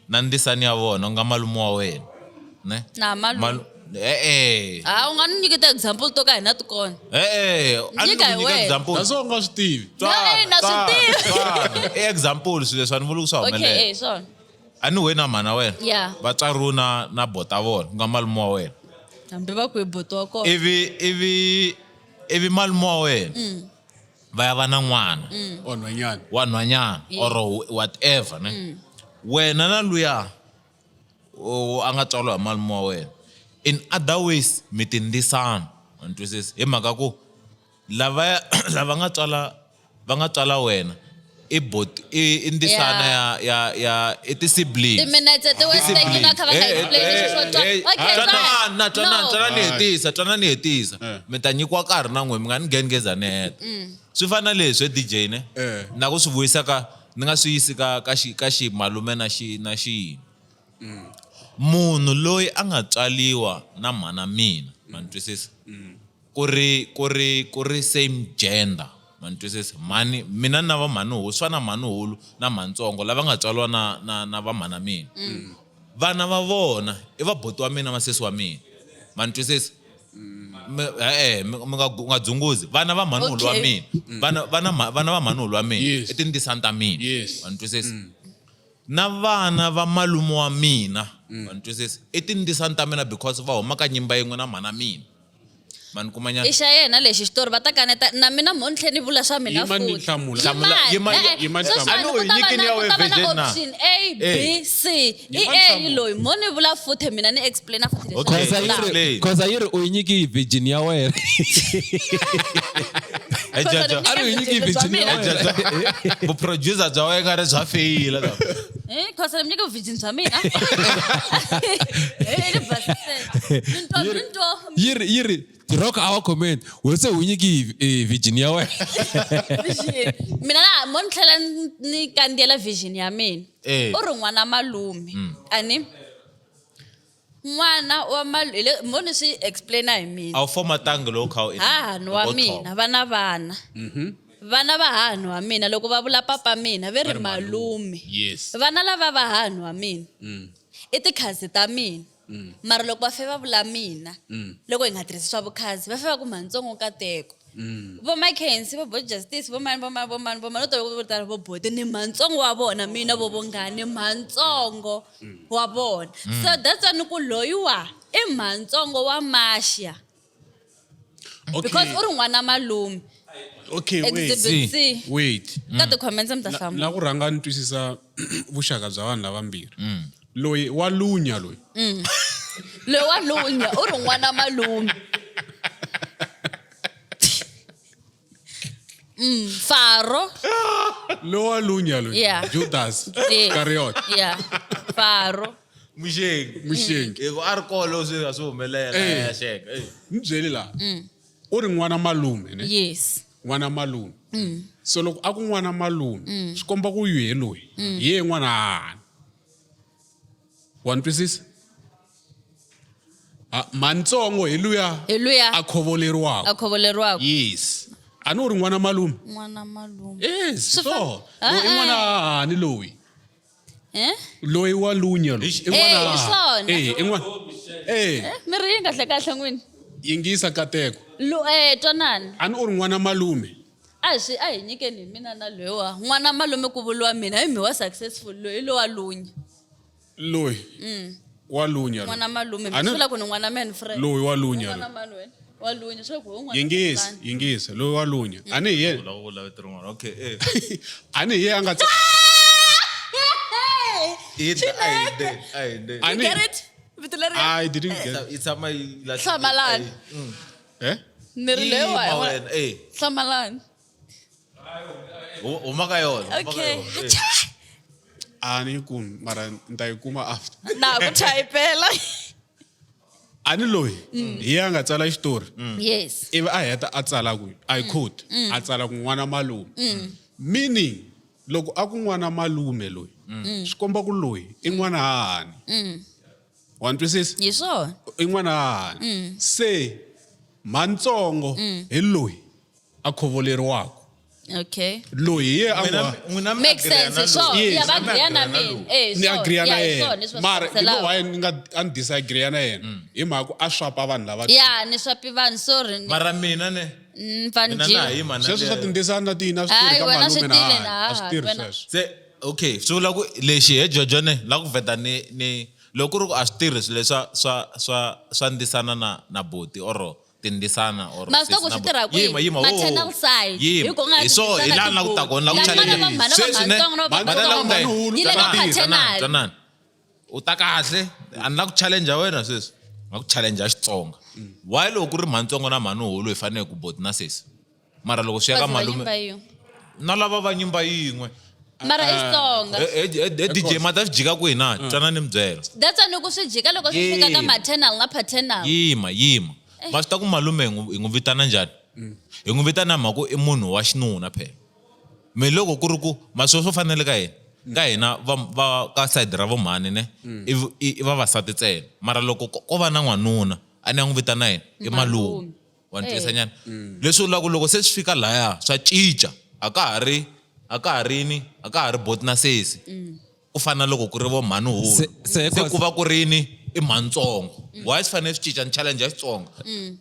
na ndisani ya vona u nga malume wa wena ne Na malume. e-e Ha u nga ni nyiketa example to ka hina ti kona e-e a ni Nyika ku hi nyika wena. example That's all u nga swi tivi. No, na swi tivi. twana i example swilo leswi a ni vuli ku swa okay humelela eh swona a ni we na mhana wena Yeah. vatswari na na bota vona ku nga malume wa wena hambi va ku hi buti wa kona ivi ivi ivi malume wa wena va ya va na n'wana Wa nhwanyana. wa nhwanyana or whatever ne wena na luya o a nga tswariwa hi malume wa wena in other ways mi tindzisana wa ni twisisa hi mhaka ku lava lava nga tswala va nga tswala wena i bot i ndisana ya ya ya i ti-siblings timinetse ti westeki na kha va nga explain leswi swo twa okay twanana twanana no. twanani hetisa twanani hetisa Eh. mi ta nyikiwa nkarhi na n'we mi nga ni gengeza ni heta swi fana na leswi DJ ne Eh. na ku swi vuyisa ka ni nga swi yisi ka ka xi ka xi malume na xi na xiyini munhu loyi a nga tswaliwa na mhana mina ma ni twisisa ku ri ku ri ku ri same gender ma ni twisisa mhani mina na va mhanihulu swi fana na mhanihulu na mhanitsongo lava nga tswaliwa na na na va mhana mina vana va vona i vabuti wa mina vasesi wa mina ma ni twisisa e-e mi mi nga u nga dzunguzi vana va mhanihulu wa Okay. mina vana vana vana va mhanihulu wa mina Yes. i tindzisana ta mina Yes. ma ni twisisa na vana va malume wa mina ma ni twisisa i tindzisana ta mina because va huma ka nyimba yin'we na mhana mina ma ni kuma nyana i xa yena lexi xitori va ta kaneta na mina mo ni tlhe ni vula swa mina Yima ni futhi. hlamula. Hlamula- Yimani, yima- eh, eh, yima ni sweswiwani hlamula. ku ta va A ni u na- nyikini ya ku ta va na wena na? option A B Eh. C i Yima ni A hlamula. loyi mo ni vula futhi mina ni explaina futhi leswi Okay. ni Khoza yi vulaka. ri- Explain. Khoza yi ri u yi nyiki virgin ya wena Eh, Khoza Jaja. ni A ri u yi nyiki nyike virgin ya bya mina. wena vuproducer bya wena nga ri bya feyila la. Eh, khosa mi nyika virgin bya mina. Eh, ni basise. Ni twa ni twa. Yi ri rock our comment we se u nyiki virgin ya wena. Vision. Mina na mo ni tlhela ni kandziyela vision ya mina. Eh. U ri n'wana malume. Ani n'wana wa malume mo ni swi explaina hi mina. A wu formatangi lowu kha wu Hahani wa mina vana vana. Vana va hahani wa mina loko va vula papa mina ve ri malume. Yes. Vana lava va hahani wa mina i tikhazi ta mina. Mara loko va fe va vula mina loko hi nga tirhisi swa vukhazi va fe va ku mhantsongo nkateko. Vo Mackenzie vo Bo Justice vo mani vo mani vo mani vo mani no vo tala vo boti ni mhantsongo wa vona mina vo vongani mhantsongo wa vona. So that's why ni ku loyiwa i mhantsongo wa Maxia. Because u ri n'wana malume. Okay, wait. Exhibit C. Wait. Ka ti-comments mi ta hlamula. La ku rhanga ni twisisa vuxaka bya vanhu lavambirhi. Loyi wa lunya loyi. Loyi wa lunya u ri n'wana malume. Faro. Loyi wa lunya loyi. Yeah. Judas. Yeah. Iscariot. Yeah. Faro. Muxengi. Muxengi. Hi ku a ri kona swi a swi humelela Eh. ya xenga. Eh. Ni byeli laha. U ri n'wana malume ne? Yes. N'wana malume. So loko a ku n'wana malume, swi komba ku yehe loyi. Hi ye n'wana hahani. Wa ni twisisa? Ah, mantsongo hi luya Hi luya a khovoleriwaka. a khovoleriwaka. Yes. A ni u ri n'wana malume? N'wana malume. Yes, Swi so. fa- Loyi i Ah, n'wana hahani loyi. Eh? Loyi wa lunya loyi. I n'wana Eh, hi hahani. swona. Eh, i n'wana. Eh, Mi ri yini kahle kahle n'wini? yingisa kateko. Lu eh twanani. A ni u ri n'wana malume. A hi swi a hi nyikeni hi mina na loyiwa. N'wana malume ku vuriwa mina hi mi wa successful loyi lowa lunya. Loyi. Wa lunya loyi. N'wana malume mi A ni- swi vula ku ni n'wana man friend. Loyi wa lunya N'wana loyi. mani wena? Wa lunya swi vula ku hi n'wana Yingisa, mani. yingisa, loyi wa lunya. A ni hi yena. Vula vula vito rin'wana. Okay, eh. A ni hi yena a nga A hi de. A You ni get it? Vito leri I didn't get. Yi tshama yi lahlekile. Hlamalani. Eh? Ni ri loyiwa. Yima wena, eh. Hlamalani. Huma ka yona. Huma ka Okay. yona, eh. A ni yi kumi, mara ni ta yi kuma after. Na ku typela. A ni loyi hi yena a nga tsala xitori. Yes. Ivi a heta a tsala ku I quote a tsala ku n'wana malume. Meaning loko a ku n'wana malume loyi swi komba ku loyi i n'wana hahani. Wa ni twisisa? Hi swona. I n'wana hahani. Se mhantsongo hi loyi a khovoleriwaka. Okay. Loyi hi yena a N'wina- ngo n'wina mi Makes agree sense. na Hi swona. loyi. Yes. Ya va N'wina mi agree na agree na mina. loyi. Eh, ni agree na Yeah, hi yena swona leswi va swi mara you know hlamuselaka. why ni nga a ni disagree na yena hi mhaka ku a swapa vanhu lava Ya, ni swapi vanhu sorry. Ni Mara mina ne. pfa ni Mina na dyile. yima na sweswo swa leyo. tindzisana na tina a swi tirhi Hayi, ka wena malume swi na tile hahani. na A swi tirhi wena. sweswo Se okay, swi vula ku lexi he Jojo ne la ku vheta ni loko ku ri ku a swi tirhi swilo leswa swa ndzisana na boti or tindzisana or Ma swi tiva ku sesi na swi tirha boti. kwihi? Yima, yima, Maternal side. Yima. Hi ku nga Hi swo hi tindzisana laha na ku ta kona la ku Lava challenge. va mhana va Sweswi ne, mhantsongo na va mhana la ku ta Mhana Yi le ka Twanana, paternal. twanana. U ta kahle a ni la ku challenge wena sweswi nga ku challenge Xitsonga why loko ku ri mhantsongo na mhanuhulu hi fanele ku boti na sesi mara loko swi ya ka Vazi va malume nyimba yin'we. na lava va nyimba yin'we Mara i Xitsonga. Eh, DJ ma ta swi jika kwihi na twana ni mi byela That's why ni ku swi jika loko swi fika ka Yima. maternal na paternal. yima yima ma swi ta ku malume hi n'wi vitana njhani hi n'wi vitana mhaka ku i munhu wa xinuna phela me loko ku ri ku ma swo fanele ka hina ka hina va ka side ra vomhani ne i vavasati ntsena mara loko ko va na n'wanuna a ni ya n'wi vitana yena i malume wa ni twisa nyana leswi vulaka loko se swi fika laya swa cinca a ka ha ri a ka ha ri ni a ka ha ri boti na sesi ku fana na loko ku ri vo mhani hulu Se- se se ku va ku ri ni i mhantsongo why swi fanele swi cinca ni challenge ya Xitsonga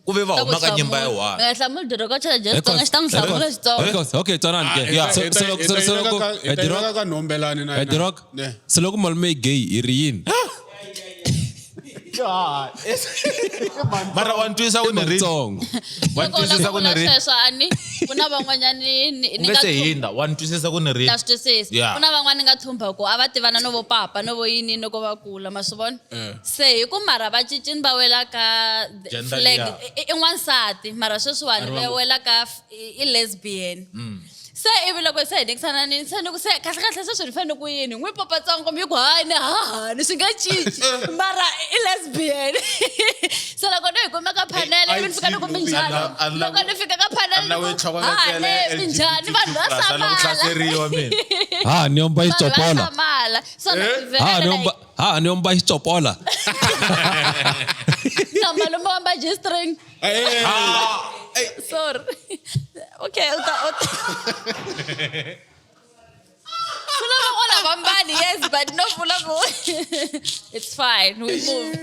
ku ve va huma ka nyimba ya one Mi nga hlamuli Diroko challenge ya Xitsonga, xi ta n'wi hlamula Xitsonga. Records. Okay, twanani ke. Ah, So so loko so so loko hi ta Dirok ka nhombelani na eh, Dirok. Ne. So loko malume i gay i ri yini? Mara wa ni twisa ku ni ri Matsongo. wa ni Loko u lava twisisa ku ku ni vula ri sweswo a ni ku na van'wanyani ni u ni nge nga se thumba- hindza wa ni twisisa ku ni ri na swi twisisa Yeah. ku na van'wani ni nga thumba ku a va tivana no vo papa no vo yini loko va kula ma swi vona Eh. se hi ku mara va cincini va wela ka Gender flag liya. i n'wansati mara sweswiwani va wela ka i lesbian Mm. Se ivi loko se hi nekisananini se ni ku se kahlekahle sweswi ni fanele ku yini n'wi papatsongo mi ku hayi ni hahani swi nga cinci mara i lesbian. Se loko ni hi kume ka panele ivi ni fika ni ku minjhani, loko ni fika ka panele ni ku hane minjhani, vanhu va hlamala. Hlaseriwa mina. Ha ni omba Vanhu va xitsopola. hlamala. So Ha ni omba, ha ni omba xitsopola. Na malume wa mba G-string. Sorry. Okay, u ta. Ku na van'wana va mbali, yes, but no vula ku it's fine, we move.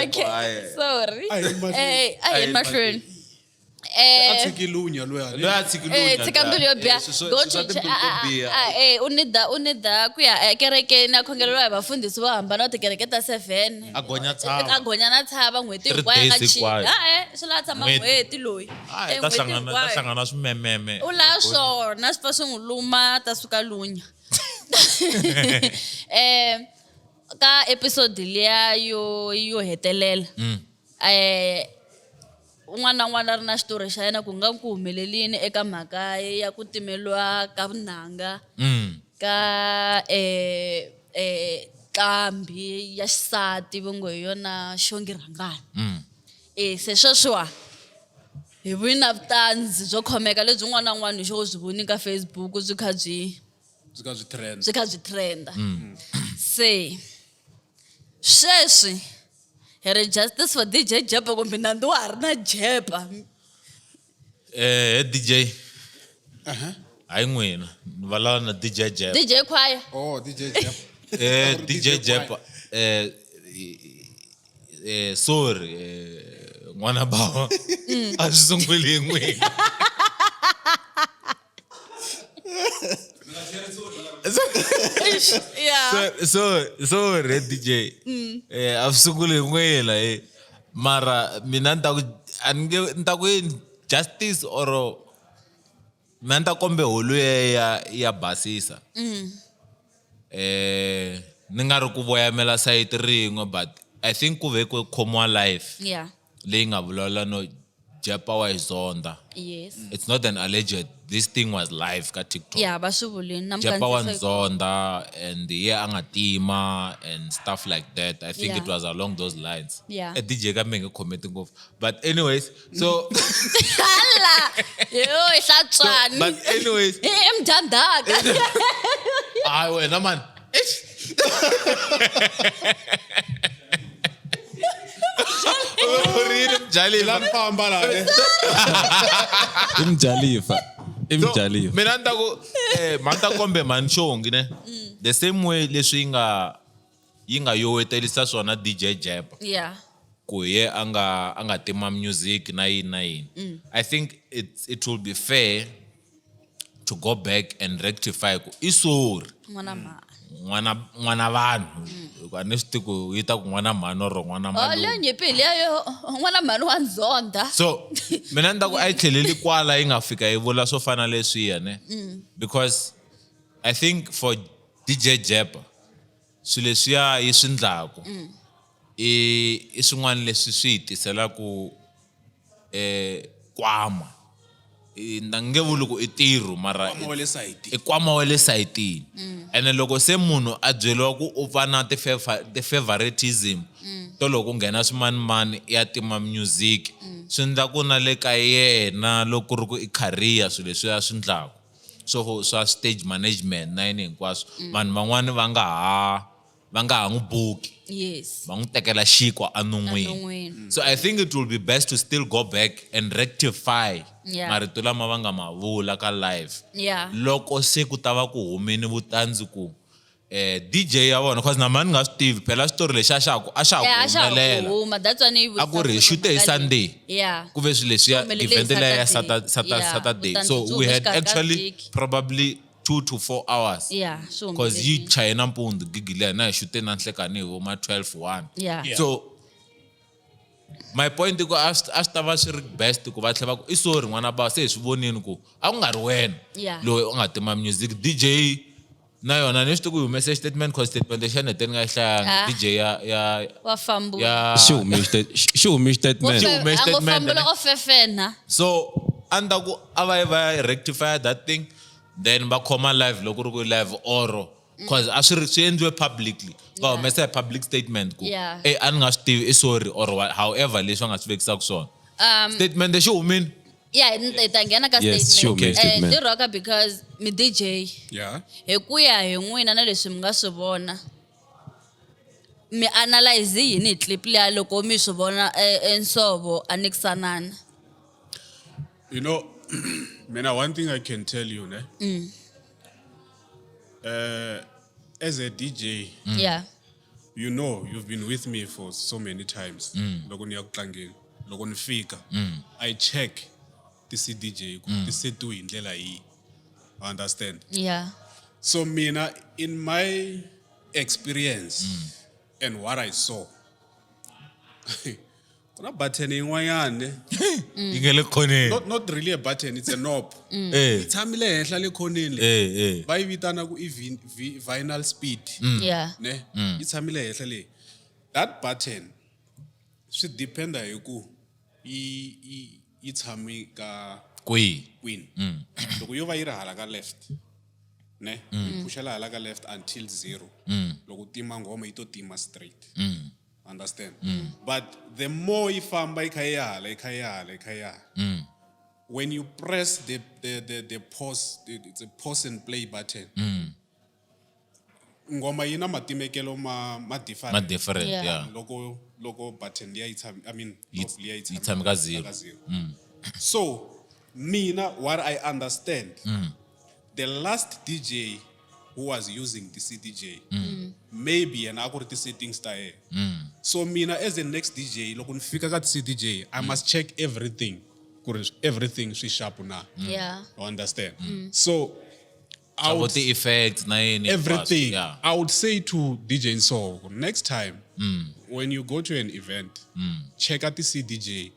Okay, sorry. A hi yeni mahlweni. Eh, a hi yeni mahlweni. A Eh, tshiki lunya luya. Loyi a tshiki eh, lunya tshika mbilu yo biha. Go to eh, u need ku ya ekerekeni a khongeleriwa hi vafundhisi vo hambana va tikereke ta seven. A gonya tshava. A gonya na tshava n'hweti Three hinkwayo a nga days chini. hinkwayo. Ha-e, swi lava tshama N'hweti. n'hweti loyi. Hayi, Eh, ta n'hweti hlangana ta hinkwayo. hlangana swimememe. U lava swona swi pfa swi n'wi luma ta suka lunya. Eh, ka episode liya yo hetelela, eh, un'wana na un'wana a ri na xitori xa yena ku nga ku humelelini eka mhaka ya ku timeliwa ka vunanga ka nqambi ya xisati va ngo hi yona Xongi Rhangani. Eh, se sweswiwa hi vi na vutanzi byo khomeka lebyi un'wana na un'wana hi xo byi voni ka Facebook byi kha byi Byi kha byi trend. Byi kha byi trenda. Se sweswi hi ri justice for DJ Jepa kumbe nandzu wa ha ri na Jepa? Eh, DJ. Hayi n'wina, ni vulavula na DJ Jepa. DJ Choir. Oh, DJ Jepa. Eh, DJ Jepa. Eh, eh, sorry, eh, n'wana bawa. A swi sunguli hi n'wina. Yeah. So sorry DJ. Eh, a swi sunguli hi n'wina, eh. Mara mina ni ta ku a ni nge ni ta ku yini justice or mina ni ta kombe holo ya basisa. Eh, ni nga ri ku voyamela sayiti rin'we, but I think ku ve ku khomiwa live leyi nga vulavula no Jepa wa yi zonda. It's not an alleged, this thing was live ka TikTok. Yeah, va swi vulini na Jepa wa mukandziyiso. nzonda and ye a nga tima and stuff like that. I think it was along those lines. Eh, DJ kambe nge comment ngopfu, but anyways, so Hala! Yo, hi hlantswani. but anyways, I mdyandhaka. Hayi wena man. Eish. U ri yini mjalifa? La famba la ne. I mjalifa. I So, mjalifa. Mina ni ta ku mhani ta kombe mhani Xongi ne, the same way leswi yi nga yowetelisa swona DJ Jepa ku ye a nga tima music na yini na yini, I think it will be fair to go back and rectify ku i sorry N'wana mhani. N'wana vanhu, hikuva a ni swi tivi ku yi ta ku n'wana mhani or n'wana Oh, malume. leyo nyimpi hi liya yo n'wana mhani wa ndzonda. So mina ni ta ku a yi tlheleli kwala yi nga fika yi vula swo fana leswiya ne, because I think for DJ Jepa swilo leswiya yi swi ndlaku i swin'wana leswi swi hi tiselaku kwama. Na nge vuli ku i ntirho mara Nkwama wa le sayitini. I nkwama wa le sayitini. Ene loko se munhu a byeriwa ku u va na ti-favoritism to loko ku nghena swimanimani ya tima music, swi endla ku na le ka yena loko ku ri ku i career swilo leswi a swi ndlaku swo swa stage management na yini hinkwaswo, vanhu van'wani va nga ha n'wi buki, va n'wi tekela xinkwa enon'wini. Enon'wini. So I think it will be best to still go back and rectify marito lama va nga ma vula ka live loko se ku ta va ku humini vutandzi ku DJ ya vona, cause na mani nga swi tivi phela xitori lexi a xa ha Yeah, a ku xa ha ku humelela. huma. That's why ni yi A ku ri hi vutisa xute hi mhaka leyi. Sunday. Yeah. Ku ve swilo leswiya Humelele hi event leya ya Saturday. Saturday. Vutandzi So byi we hume had exikarhi ka actually vhiki. probably 2 to 4 hours Yeah, swi because yi humelelile. chaye nampundzu gigi leya na hi xute na nhlekani hi vo ma 12 1. So my point i ku a swi ta va swi ri best ku va tlhela va ku i sorry n'wana ba, se hi swi vonini ku a ku nga ri wena loyi u nga tima music. DJ na yona ni swi tivi ku yi humese statement, cause statement lexi ya nete ni nga yi hlayanga. Ah. DJ ya Wa fambula. Ya Xi hume statement. Xi hume A ngo statement, fambula ne? o fefena. So a ni ta ku a va yi va ya rectify that thing. Then va khoma live loko ri ku live oro cause a swi ri swi endliwe publicly va humesa hi public statement ku e a ni nga swi tivi i sorry or however leswi va nga swi vekisaka swona. Statement lexi humini. Yeah, hi ta nghena ka Yes, sure, statement. Statement. Ti roka because mi DJ. Hi ku ya hi n'wina na leswi mi nga swi vona, mi analyze yini hi clip liya loko mi swi vona ensovo a nikisanana? You know, mina, one thing I can tell you, ne? As a DJ, you know, you've been with me for so many times. Loko ni ya ku tlangeni, loko ni fika, I check ti CDJ ku ti setiwe hi ndlela yihi. Understand? Yeah. So mina, in my experience and what I saw, ku na button yin'wanyana ne? Yi nga le khoneni. Not really a button, it's a knob. Eh. Yi tshamile henhla le khoneni le. Eh eh. Va yi vitana ku i vinyl speed. Yeah. Ne? Yi tshamile henhla le. That button swi dependa hi ku yi tshame ka Kwihi? kwini. Loko yo va yi ri hala ka left, ne? Yi phushela hala ka left until 0. Loko u tima nghoma yi to tima straight. Understand? But the more yi famba yi kha yi hala, yi kha yi hala, yi kha yi hala. When you press the pause, it's a pause and play button. Ngoma yi na matimekelo ma different. Ma different, yeah. Loko button liya yi tshami, I mean, Yi knob liya yi yi tshami ka zero. ka zero. So, mina, what I understand, the last DJ who was using the CDJ, maybe yena a ku ri ti-settings ta yena. So mina as the next DJ, loko ni fika ka ti-CDJ, I must check everything, ku ri everything swi sharp na. Yeah. You understand? So, I Swa vo would ti-effects na yini everything. Yeah. I would say to DJ Nsovo, next time when you go to an event, check out the CDJ.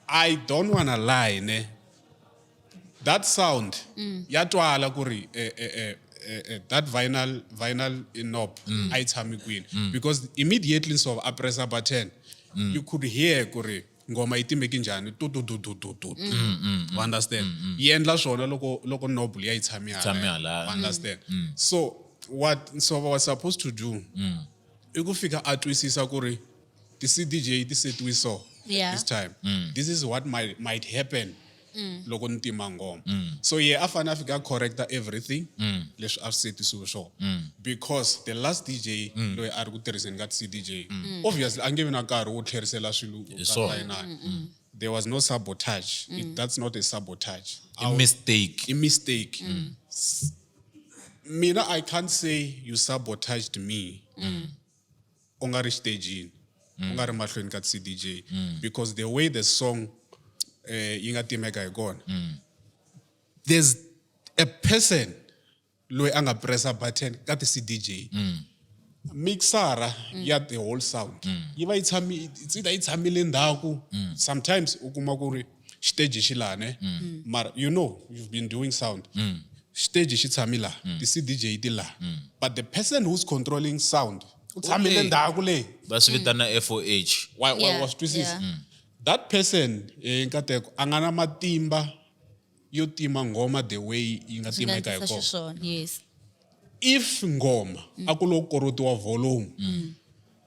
I don't want to lie, ne? That sound, ya twala ku ri, that vinyl knob, a yi tshami kwini. Because immediately Nsovo a press a button, you could hear ku ri ngoma yi timeki njhani, tu, tu, tu, tu, tu, tu. You understand? Yi endla swona loko knob liya yi tshami hala. Tshami hala. You understand? So what Nsovo was supposed to do, i ku fika a twisisa ku ri ti CDJ ti setiwe so this time. This is what might happen loko ni tima nghoma. So ye a fanele a fika a correcta everything leswi a swi setisiwe swona. Because the last DJ loyi a ri ku tirhiseni ka ti CDJ, obviously a nge vi na nkarhi wo tlherisela swilo Hi swona. ka line. There was no sabotage. That's not a sabotage. I mistake. A mistake. Mina, I can't say you sabotaged me. U nga ri xitejini. U nga ri mahlweni ka CDJ. Because the way the song yi nga timeka hi kona. There's a person loyi a nga pressa button ka ti CDJ. Mixara ya the whole sound. Yi va yi tshami, it's either yi tshamile ndzhaku. Sometimes u kuma ku ri xiteji xi laha, ne? Mara you know, you've been doing sound. Xiteji xi tshami laha, ti CDJ ti laha. But the person who's controlling sound, u tshamile Okay. ndzhaku le. Va swi vitana FOH. Wa swi twisisa? Yeah. That person, Nkateko, a nga na matimba yo tima nghoma the way yi nga Swi nga timeka hi endlisa kona. xiswona, yes. If nghoma a ku lo korotiwa volume, you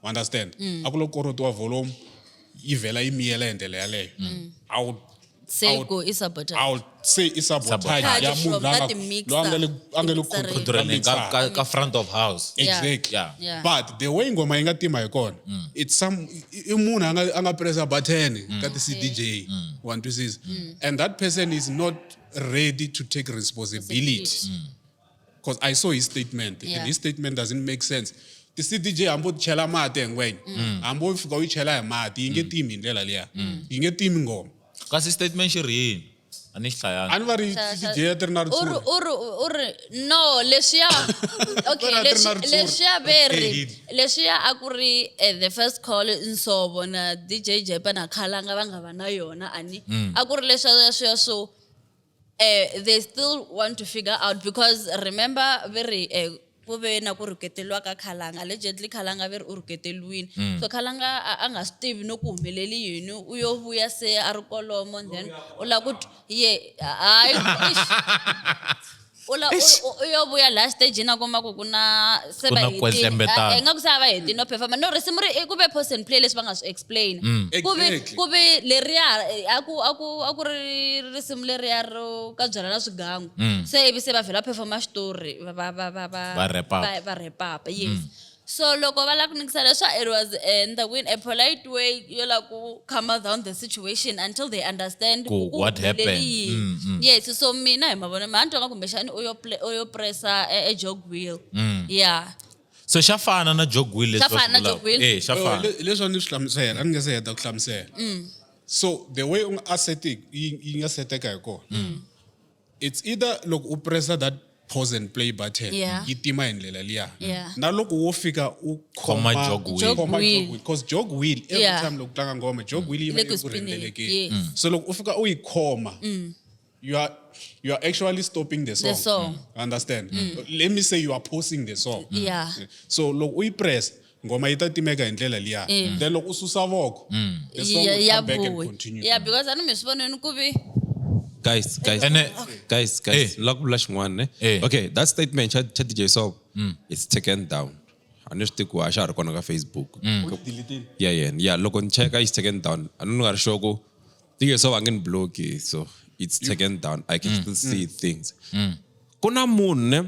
understand? A ku lo korotiwa volume, yi vhela yi miyela hi ndlela yaleyo. Say go i sabotage. I would say i sabotage Sabotage ya munhu from loyi a that nga- mixer. loyi a nga le, a nga le Mixer. control- Controlling mixer. ka front of house. Yeah. Exactly. Yeah. Yeah. But the way nghoma yi nga tima hi kona, it's some i munhu a nga pressa button ka ti CDJ. Wa twisisa? And that person is not ready to take responsibility. Because I saw his statement, and his statement doesn't make sense. Ti CDJ hambi u ti chela mati hi ngwenya, hambi u fika u yi chela hi mati, yi nge timi hi ndlela liya. Yi nge timi nghoma. Kasi statement xi ri yini? A ni xi hlayanga. A ni va ri CDJ ya ti ri na ritshuri. U ri, no, leswiya, okay, Va ri a ti ri na ritshuri. leswiya ve ri, leswiya a ku ri the first call Nsovo na DJ Jepa na Khalanga va nga va na yona, a ni. A ku ri leswiya, leswiya swo, they still want to figure out because remember ve ri, ku ve na ku rhuketeriwa ka Khalanga, allegedly Khalanga ve ri u rhuketeriwile. So Khalanga a nga swi tivi no ku humeleli yini, u yo vuya se a ri kolomo, then u lava ku ye, hayi, eish. U la u yo vuya laha xitejini a kuma ku ku na se Ku va na hetile. kwetlembetana. Ah, ingaku se a va hetile no performa. No risimu ri i ku ve pause and play leswi va nga swi explain. Ku ve Exactly. ku ve leriya a ku ri risimu leriya ro ka byala na swigangu. Se ivi se va vhela performa xitori va Va wrap up. va wrap up, yes. So loko va lava ku nikisa leswa it was in the win a polite way yo lava ku calm down the situation until they understand Ku ku what humelele happened. yini. Yes, so mina hi mavonelo ma ni twa nga kumbexani u yo pressa e jog wheel. Yeah. So xa fana na jog wheel leswi Xa va fana na swi vulaka. jog wheel. Eh, xa fana. Leswi a ni swi hlamusela a ni nga se heta ku hlamusela. So the way u nga a seti yi nga seteka hi kona, it's either loko u pressa that pause and play button, Yeah. yi tima hi ndlela liya. Yeah. Na loko wo fika u Khoma jog wheel. Jog khoma wheel. jog wheel, 'cause jog wheel every Yeah. time loko tlanga ngoma jog wheel yi va Le yi ku ku spinning, rhendzelekeni. yes. So loko u fika u yi khoma, you are actually stopping the song. The song. Understand? Let me say you are pausing the song. Yeah. So loko u yi press, ngoma yi ta timeka hi ndlela liya. Then loko u susa voko, the song will Ya come back and vuya. continue. Yeah, because a ni mi swi vonini ku vi Guys, guys, Ene- guys, guys. Eh. Ni lava ku vula xin'wana ne? Eh. Okay, that statement xa DJ Sob, it's taken down. A ni swi tivi ku a xa ha ri kona ka Facebook. Yeah. Loko ni cheka it's taken down. A ni nga ri sure ku DJ Sob a nge ni block-i, so it's taken down. I can still see things. Ku na munhu ne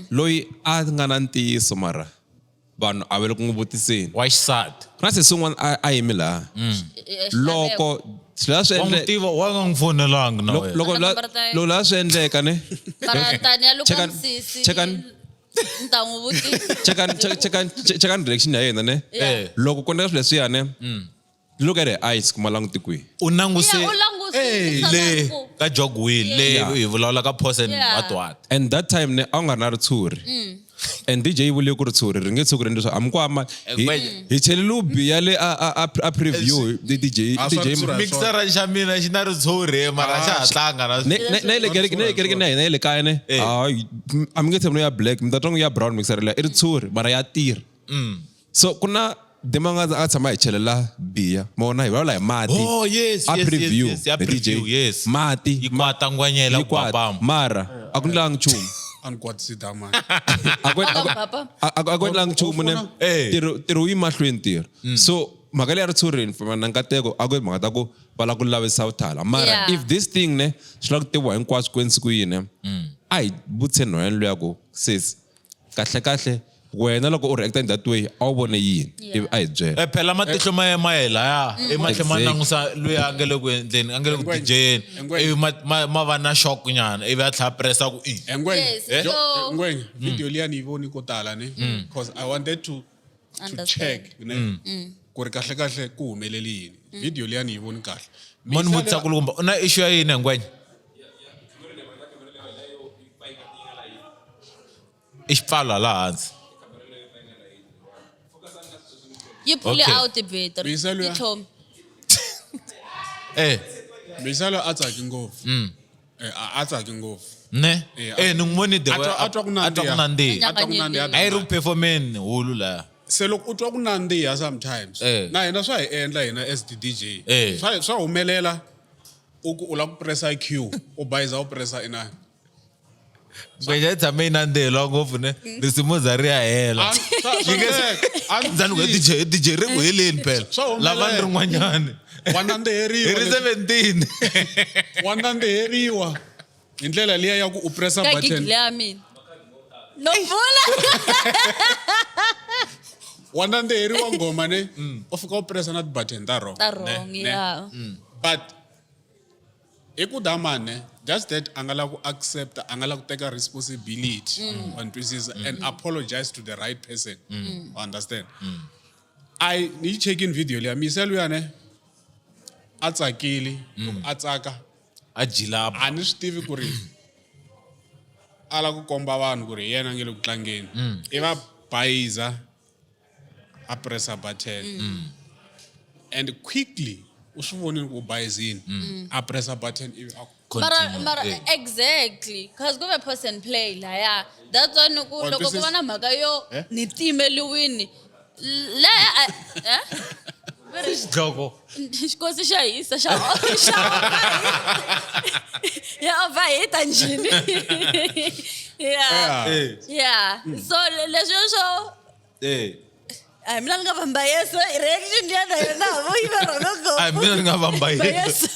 loyi a nga na ntiyiso mara vanhu a va le ku n'wi vutiseni. Wa xisati. Ku na sesi un'wana a yimi laha. Loko swilo swi Wa n'wi endle tiva wa nga n'wi fonelangi na wena. loko Ana nomboro ta yena. loko laha swi endleka ne Mara tani ya loko Chekani- misisi chekani- ni ta n'wi vutisa. chekani reaction ya yena ne. Yeah. Loko ku endleka swilo leswiya ne, look at her eyes ku ma languti kwihi. U languse Yeah, u languse le ka jog wheel le Yeah. hi vulavula ka pause and Yeah. what what. And that time ne a wu nga ri na ritshuri. And DJ yi vule ku ritshuri ri nge tshuki ri endle swa amikwama hi chelele biya le a preview hi DJ Ah, swa DJ ritshuri a swi Mixer xa mina xi na ritshuri mara xa ha tlanga na na le kereke na le kerekeni ya hina ya le kaya ne, hayi, a mi nge tshami no ya black, mi ta twa ngo ya brown mixer liya i ritshuri mara ya tirha. So ku na Demanga a tshama hi chelela biya ma vona hi vulavula hi mati. Oh, yes, a yes, preview yes, yes, ya hi DJ. preview, yes. Mati Yi kwata ngwanyela yi kwata. ku papama. Mara a ku ndlangi nchumu. A ni kwatisi damani. A ku- Aka papa. a ku endlangi nchumu ne. Eh. Ntirho wu yi mahlweni ntirho. So mhaka leyi ya ritshuri na nkateko a ku mhaka ta ku va lava ku lavisa vuthala mara Yeah. if this thing ne swi lava ku tiviwa hinkwaswo kwini siku yini, a hi vutiseni nhwanyana luya ku sis kahle kahle wena loko u reacta in that way a wu vone yini, ivi a hi byela. Eh, phela matihlo ma ye ma ye laya i matlhe ma Exactly. langusa loyi a nge le ku endleni a nge le ku Engwenya. DJ-eni Engwenya. ivi ma va na shock nyana ivi a tlhela a pressa ku i Engwenya. Yes, so- Engwenya, video liya ni yi voni ko tala ne, because I wanted to Understand. check ne ku ri kahle kahle ku humelele yini. Video liya ni yi voni kahle. mo ni vutisa kulukumba u na issue ya yini Ngwenya? I xipfalo laha hansi. Yi pull Okay. out battery. Miyisa luya. Yi tlhome. Eh, Misalo a tsaki ngopfu. A tsaki ngopfu. ne? Eh, Eh, ni n'wi voni the a way twa- a twa ku a twa ku nandziha. nandziha. A twa ku nandziha. A yi ri ku performeni hulu laya. Se loko u twa ku nandziha sometimes, Eh. na hina swa hi endla hina as the DJ. Eh. Swa humelela u ku u lava ku pressa Q, u bayiza u pressa inani. Ngwenya yi tshame yi nandziheliwa ngopfu ne risimu za ri ya hela. A- swa- swa endleka. A ni Ndzani ku DJ DJ ri ku heleni phela. Swa humelela. Lava ni rin'wanyani. Wa nandziheriwa Hi ri 17. wa nandziheriwa hi ndlela liya ya ku u pressa Ka gig button. leya mina. No vula. Wa nandziheriwa nghoma ne, u fika u pressa na ti-button ta wrong. Ta wrong, Ne, ne. yeah. But i ku damane ne, just that a nga lava ku accept, a nga lava ku teka responsibility, wa ni twisisa, and apologize to the right person. Wa understand? I ni yi chekini video liya miyisa luya ne a tsakile, loko a tsaka A jilaba. a ni swi tivi ku ri a lava ku komba vanhu ku ri hi yena a nge le ku tlangeni, i va bayiza a pressa button, and quickly u swi vonile ku u bayizini, a pressa button ivi a ku Mara Continue. mara Eh. exactly cause ku ve pause and play laya. That's why ni ku Wa loko ku va twisisa? na mhaka yo Eh? ni timeliwini laya eh? Xidloko. Xikosi xa hisa xa xa ya overheat njhini. Yeah. Eh. Yeah. So leswi swo Eh. a hi mina ni nga vamba yeso reaction liya na yona vo yi va rhongo ngopfu. A hi mina ni nga vamba Yesu. Yesu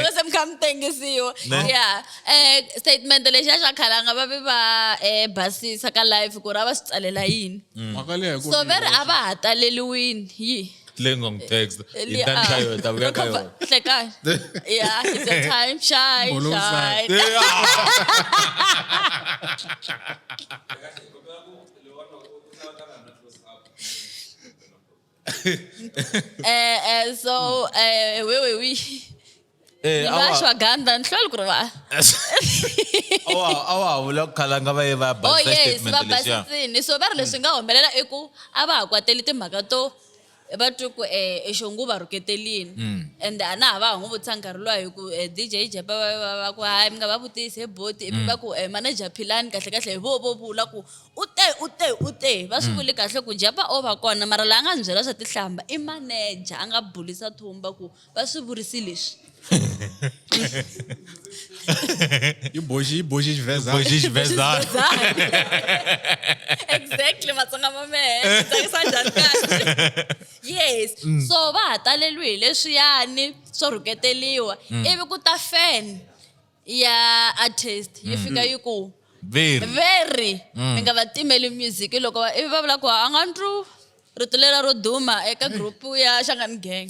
loko se mi kha mi tengisiwa Ne. ya statement lexiya xa khalanga va ve va basisa ka live ku ri a va swi tsalela yini Mhaka leyi hi ku so ve ri a va ha taleliwini yi Leyi nga n'wi text. Hi ta ni ka yona, ta vuya ka yona. Hlekani. Yeah, it's your time. Shine, Bolo shine. Eh, ah. So we we we. Eh, Ni a wa- va ashwagandha ni hlweli ku rivala. a wa ha vula ku khalanga va ye va ya Oh basisa yes, statement va lexiya. basisini. So va ri leswi nga humelela i ku a va ha kwateli timhaka to va twi ku xongu va rhuketelini ende a na ha va ha n'wi vutisa nkarhi luwa hi ku DJ Jepa va va va ku hayi mi nga va vutisi he boti ivi va ku manager Philani kahle kahle hi vo vo vula ku u te u te u te va swi vuli kahle ku Jepa o va kona mara laha a nga ni byela swa tihlamba i manager a nga bulisa thumba ku va swi vurisi leswi. Yi boxi yi boxi xivezana. Boxi xivezana. Exactly matsonga ma mehe tsakisa njhani kahle yes so va ha taleliwi hi leswiyani swo rhuketeliwa ivi ku ta fan ya artist yi fika yi ku Very. very mi nga va timeli music loko va ivi va vula ku a nga ndru rito lera ro duma eka group ya Shangani Gang.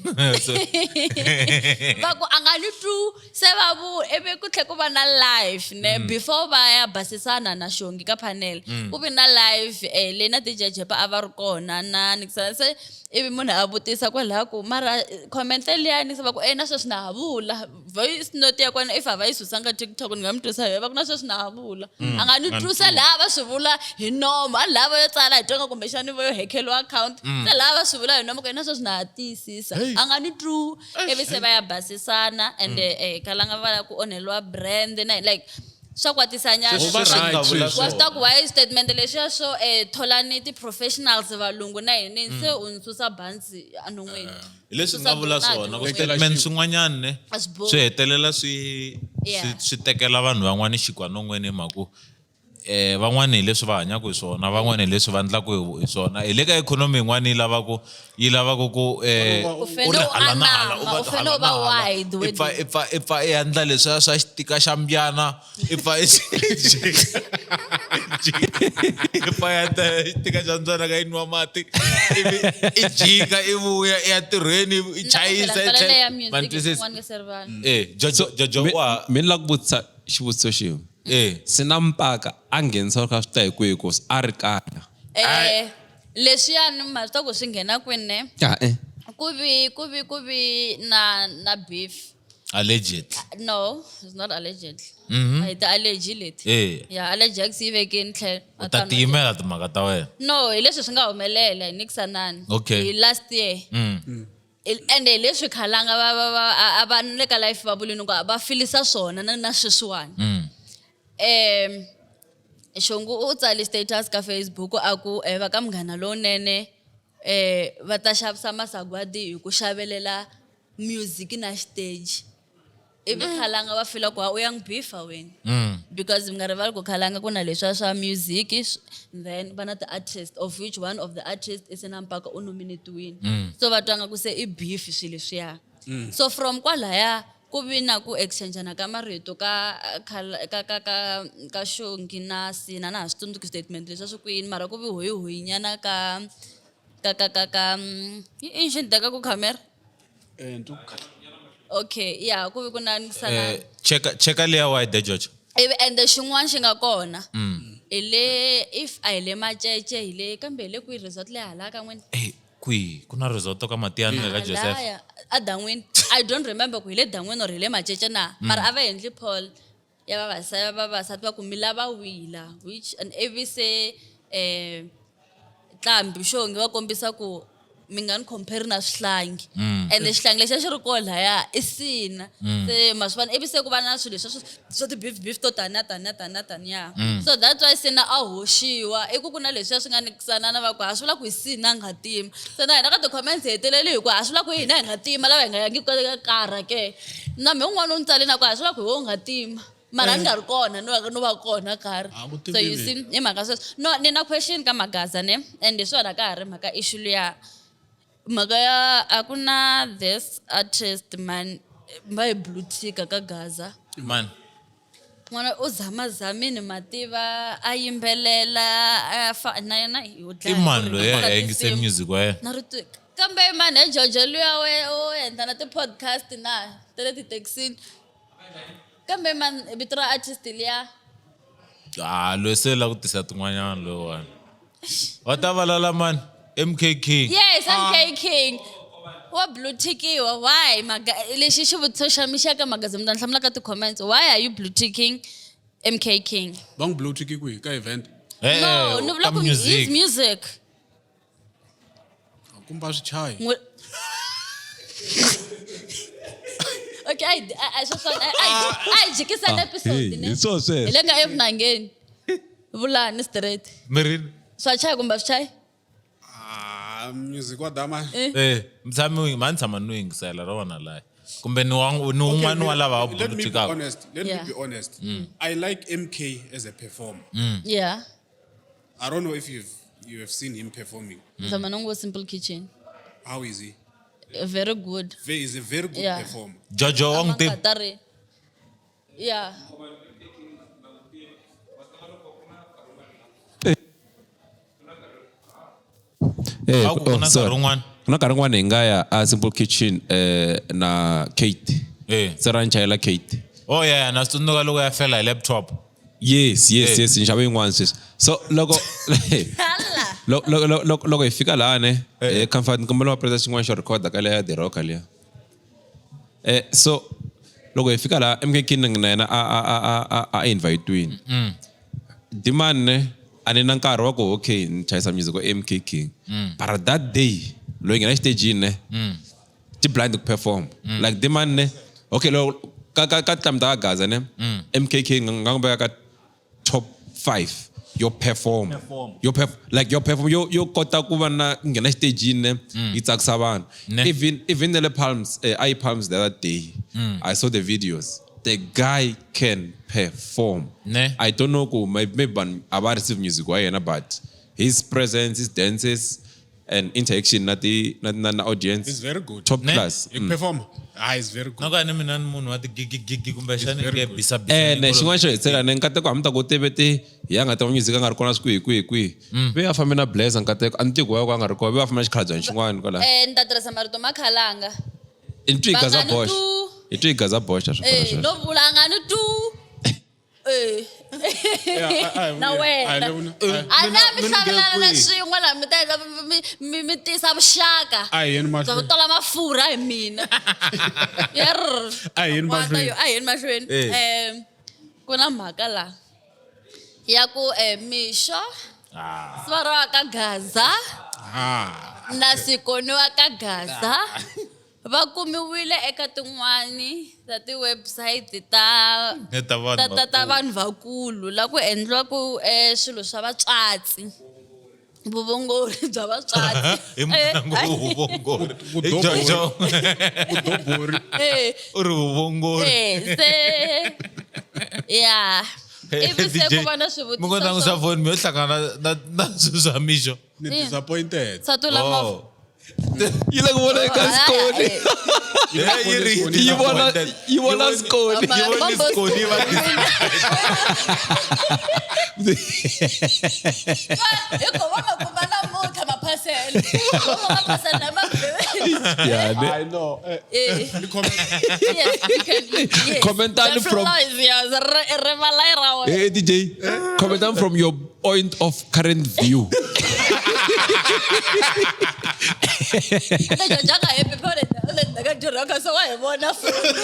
Va ku a nga ni twu se va vu ivi ku tlhe ku va na live ne before va ya basisana na Xongi ka panel ku vi na live leyi na DJ Jepa a va ri kona na Nixon se ivi munhu a vutisa kwalaho ku mara comment liyani se va ku na sweswi na ha vula voice note ya kona if a va yi susanga TikTok ni nga mi twisa hi va ku na sweswi na ha vula a nga ni twisa laha va swi vula hi nomo a laha va yo tsala hi tonga kumbexani va yo hekeliwa account se laha va swi vula hi nomo ku na sweswi na ha tiyisisa a nga ni twu ivi se va ya basisana and kalanga va lava ku onheliwa brand na like swa kwatisanyana Sweswi va right nga vula sweswi. wa swi tiva ku why statement lexiya xo tholani ti-professionals valungu na yini se u ni susa bansi enon'wini Hi leswi nga vula swona ku Susa statement swin'wanyana ne A swi bohi. swi hetelela swi Yeah. swi tekela vanhu van'wani xinkwa non'weni hi mhaka ku van'wani hi leswi va hanyaka hi swona van'wani hi leswi va endlaka hi swona hi le ka ikhonomi yin'wana yi lavaku yi lavaku ku U fanele u ri u hala na hala, u anama, va u fanele hala u va na hala. wide I with pfa it. i pfa i pfa i endla leswiya swa xitika xa mbyana i pfa i i pfa i endla xitika xa mbyana ka yi nwa mati ivi i jika i vuya i ya ntirhweni i chayisa i Ndlela ya tlhela- music Ma ni twisisa? yin'wana nga se rivala. Jojo Jojo wa Mi ni lava ku vutisa xivutiso xin'we. Sina Mpaka a nghenisa kha swi ta hi kwihi ku a ri kaya. Leswiyani ma swi tiva ku swi nghena kwini ne Ya eh. ku vi ku vi ku vi na na beef Allegedly. No, it's not allegedly. A hi ti-allergy leti. Ya allergies yi vekini tlhelo. U ta tiyimela timhaka ta wena. No, hi leswi swi nga humelela hi Nikisanani. Okay. Hi last year. Ende hi leswi khalanga va va va a- a va le ka life va vulini ku va filisa swona na na sweswiwani. Xongu u tsale status ka Facebook a ku va ka Munghana Lowunene va ta xavisa masagwadi hi ku xavelela music na xiteji. Ivi khalanga va fila ku ha u ya n'wi bifa wena. Because mi nga rivali ku khalanga ku na leswiya swa music then va na ti-artist of which one of the artist i Sina Mpaka u nominate-wini. So va twa nga ku se i beef swilo leswiya. So from kwalaya ku vi na ku exchange-ana ka marito ka ka ka ka ka Xongi na Sina na ha swi tsundzuki statement leswi a swi ku yini mara ku vi hoyihoyinyana ka ka ka ka ka i i xi ni teka ku camera Okay, yeah, ku vi ku na sana. Cheka cheka leya wide George. Ivi ende xin'wana xi nga kona hi le if a hi le Macece hi le kambe hi le kwihi resort leyi hala ka n'wina? Kwihi ku na resort ka Matiyani ka Joseph. Halaya, a dan'wini. I don't remember ku hi le dan'wini or hi le Macece na mara a va endli poll ya vavasati va ku mi lava wihi la which and ivi se Ntlhambi Xongi va kombisa ku mi nga ni compare na swihlangi ende xihlangi lexi a xi ri koho laya i Sina se ma swi vona ivi se ku va na swilo leswi swa ti-beef beef to taniya taniya taniya taniya so that's why Sina a hoxiwa i ku ku na leswiya swi nga nikisanana va ku ha swi vula ku hi Sina a nga tima se na hina ka ti-comments hi heteleli hi ku ha swi vula ku hi hina hi nga tima lava hi nga yangi ka karha ke na me un'wana u ni tsale na ku ha swi vula ku hi wo nga tima. Mara a ni nga ri kona no va no va kona karhi. Ah, ku So you tivile. see, hi mhaka sweswo. No, ni na question ka Magaza ne, and hi swona ka ha ri mhaka issue liya. Mhaka ya a ku na this artist man va yi blue tick ka Gaza. Man. N'wana u zamazamini mativa a yimbelela a fa na yena hi u I dlaya mani ku ri loyi na a yingise tinsimu. music wa yena? Na ri twi kambe mani he Jojo luya we o endla na ti-podcast na ta le tithekisini kambe mani vito ra artist liya. Ah, loyi se la ku tisa tin'wanyana loyiwani. Va ta valala mani MK King. Yes, MK King wa blue tickiwa. Why maga lexi xivutiso xa mi xa ka Magaza mi ta ni hlamula ka ti-comments. Why are you blue ticking MK King? Va n'wi blue tick kwihi ka event? Eh, No, ni vula ka ku his music. Music. Kumbe a swi chayi. Okay, a swi swona a hi jikisani episode ne. Hi swo sweswo. Hi le nga emunangeni. Vulani straight. Mirini. Swa chaya kumbe a swi chayi? Ah, music wa dama. Eh, mtshami mani tshama ni yingisela ra wona laya. Kumbe ni wa ni un'wana wa lava va Let me be bulutikaka. honest. Let Yeah. me be honest. I like MK as a performer. Yeah. I don't know if you have seen him performing. Tshama ni ngo Simple Kitchen. How is he? Very good. He's a very good Yeah. performer. Jojo wa n'wi tivi. Nga ri. Yeah. Eh, A ku ku na sorry. nkarhi wun'wana. Ku na nkarhi wun'wana hi nga ya a Simple Kitchen na Kate. Eh. Se ra ni chayela Kate. Oh yeah, na swi tsundzuka loko ya fela hi laptop. Yes, yes, Eh. yes, ni xave yin'wana sweswi. So loko Hala. loko hi fika laha ne, Comfort ni kombela va pressa xin'wana xo record ka leya The Rock liya. So loko hi fika laha MK King na yena a invite-wini. Demand ne a ni na nkarhi wa ku okay ni chayisa music wa MK King. But that day loyi nghena xitejini ne ti blind ku perform. Like demand ne okay loko ka tinhlambi ta ka Gaza ne MK King nga n'wi veka ka top 5 yo perform. Yo like yo perform yo kota ku va na nghena xitejini ne yi tsakisa vanhu. Ne. Even Nele Palms, I Palms the other day, I saw the videos. The guy can perform. Ne. I don't know ku maybe vanhu a va receive music wa yena, but his presence, his dances and interaction na ti na audience. He's very good. Top Ne. class. He perform. Ah, he's very good. Na ka ni mina ni munhu wa tigigigigi kumbexani It's very nge good. bisa bisa. Ene xin'wana xo hetisela ne nkateko hambi ta ku tive ti hi ya nga ta music a nga ri kona swi kwihi kwihi kwihi. Ve a fambe na Blazer nkateko a ni tivi ku wa ku a nga ri kona ve a fambe na xikhalabya xin'wana kwala. Ni ta tirhisa marito ma khalanga. I twi Gaza Vangani Bosch. tu. I twi Gaza Bosch swi fana sweswo. No vula nga ni tu. Eh. Na wena. A na mi hlavelana na swin'we laha mi ta endla mi tisa vuxaka. A hi yeni Bya ku mahlweni. tola mafurha hi mina. Yerr. A hi yeni Kwata mahlweni. yo, a hi yeni mahlweni. Ku na mhaka laha ya ku mixo siva ra wa ka Gaza Ah. na Sikoni wa ka Gaza va kumiwile eka tin'wani ta ti-website ta Ta vanhu ta vanhu vakulu la ku endliwaku swilo swa vatswatsi vuvongori bya vatswatsi. Hi munango vuvongori. Vudobori. Jojo. Vudobori. U ri vuvongori. Se ya ivi se ku va na Mi ngo langusa swivutiso foni mi yo hlangana na swilo swa mixo. Ni disappointed. swa movha. Oh. Yi le ku vona eka Skoni. Eh, yi ri Yi vona yi vona Skoni. Yi vone Skoni va Hikuva va ma kuma namuntlha maphasele. Va maphasele lama. Yeah, ne. I know. Ni comment. Yes, you can, yes. Commentani The from- floor is yours. Rivala i ra wena. Hey DJ, comment down from your point of current view. Eka Jojo a nga happy phela u le ndzhaku ka ntirho wa so wa hi vona futhi.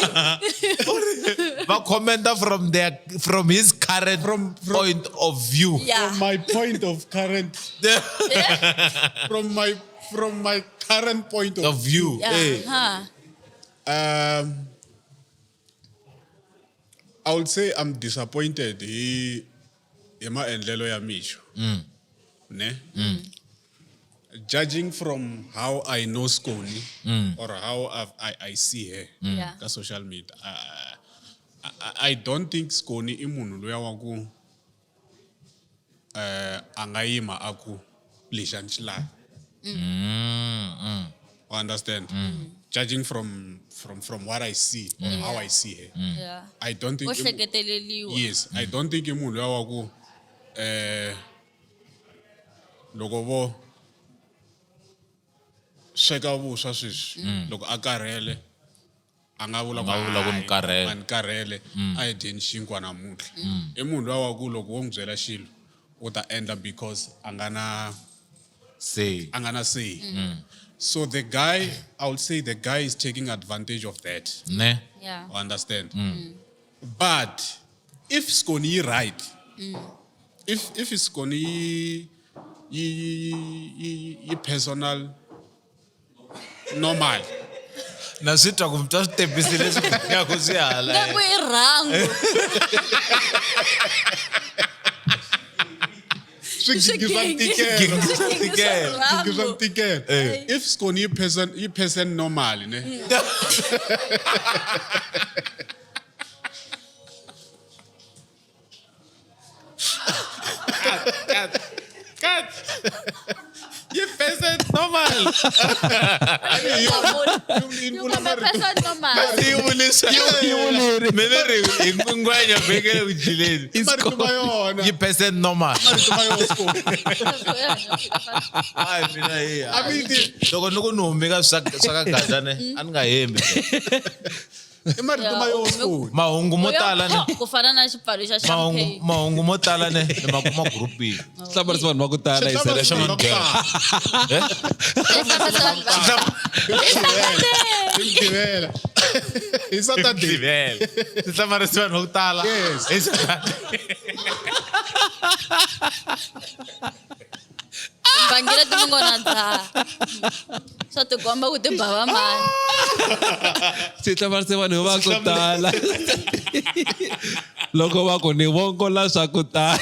Va commenta from their from his current point of view. Yeah. From my point of current from my current point of Of view. Yeah. Eh. Huh. I would say I'm disappointed hi maendlelo ya Mixo. Ne? Judging from how I know Skoni or how I see her Yeah. ka social media, I don't think Skoni i munhu luya wa ku a nga yima a ku lexi a ni xi lavi. You understand? Judging from what I see or how I see her. Yeah. I don't think U hleketeleliwa. Yes, I don't think i munhu luya wa ku loko vo sweka vuswa sweswi loko a karhele a nga vula A nga vula ku ni "Hayi, karhele." a ni karhele a hi dyeni xinkwa namuntlha. I munhu luya wa ku loko wo n'wi byela xilo u ta endla because a nga na Say. a nga na say. So the guy, I would say the guy is taking advantage of that. Ne? Yeah. You understand? But if Skoni yi right, if Skoni yi personal normal. Na swi twa ku mi twa switepisi leswi nga ku swi hala. Nga ku i rhangu. Swigigi swa ntikelo. Swigigi swa Swigigi swa rhangu. ntikelo. If Skoni yi person normal, ne? Cut. Yi person normal. You come person normal. Yi vulisa. Yi ni ri hi ngwenya vhekele ku jileni. I marito ma yona. Yi person normal. Marito ma yona Skoni. Hayi mina hi. I mean, Loko ni ku ni hume ka swa ka Gaza ne, a ni nga hembi. I marito ma yona Skoni. Mahungu mo tala ne. Ku fana na xipfalo xa Mahungu champagne. mahungu mo tala ne, ni ma kuma groupini. Hlamarisa vanhu va ku tala hi Swi sele hlamarisa vanhu va ku tala. Hi Mugqivela. Hi Saturday. Mugqivela. Swi hlamarisa vanhu va ku tala. Yes. Hi Saturday. Bangile timingona dzaha. Swa tikomba ku ti bava mani. Swi hlamarise vanhu va ku tala. Loko va ku ni vongola swa ku tala.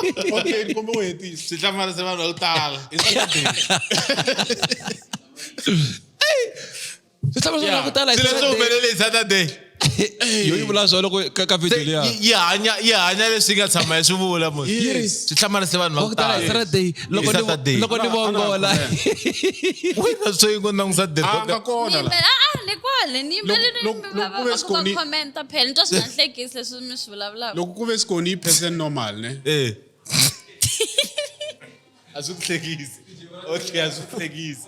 Okay, ni kombe u hetisa. Swi hlamarise vanhu va ku tala. Hi Saturday. Swi hlamarise vanhu va ku tala hi Swilo leswi Saturday. humelele hi Saturday. Yo yi vula swona loko ka video liya. Yi hanya leswi nga tshama yi swi vula munhu. Yes. Swi hlamarise vanhu va Va ku ku tala hi tala. Saturday loko Hi ni Saturday. loko ni vongola. Wena swo yi ngo langusa A nga kona la. Ni kwale ni yimbele ni Loko- loko ku ve va Skoni- commenta phela ni twa swi nga hlekisi leswi mi swi vulavulaka. Loko ku ve Skoni yi person normal, ne? Eh. A swi ku hlekisi. Okay, a swi ku hlekisi.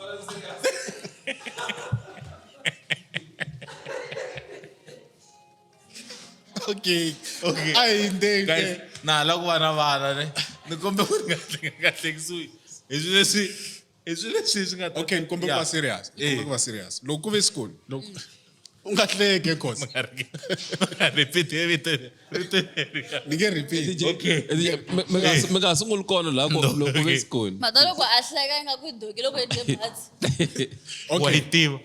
Okay. Okay. A hi ndenge. Guys, na hala ku va na vana ne. Ni kombe ku ni nga hlekisiwi. Hi swilo leswi hi swilo leswi swi nga ta- Okay, ni kombe ku Yeah. va serious. Ni kombe Eh. ku va serious. Loko ku ve Skoni, loko u nga hleke cause Nga repeat vito rito leri. ni nge repeat. Okay. Mi nga sunguli kona la ku loko ve Okay. Skoni. Mata loko a hleka ingaku doki loko yi dye batsi. Wa yi Okay. tiva.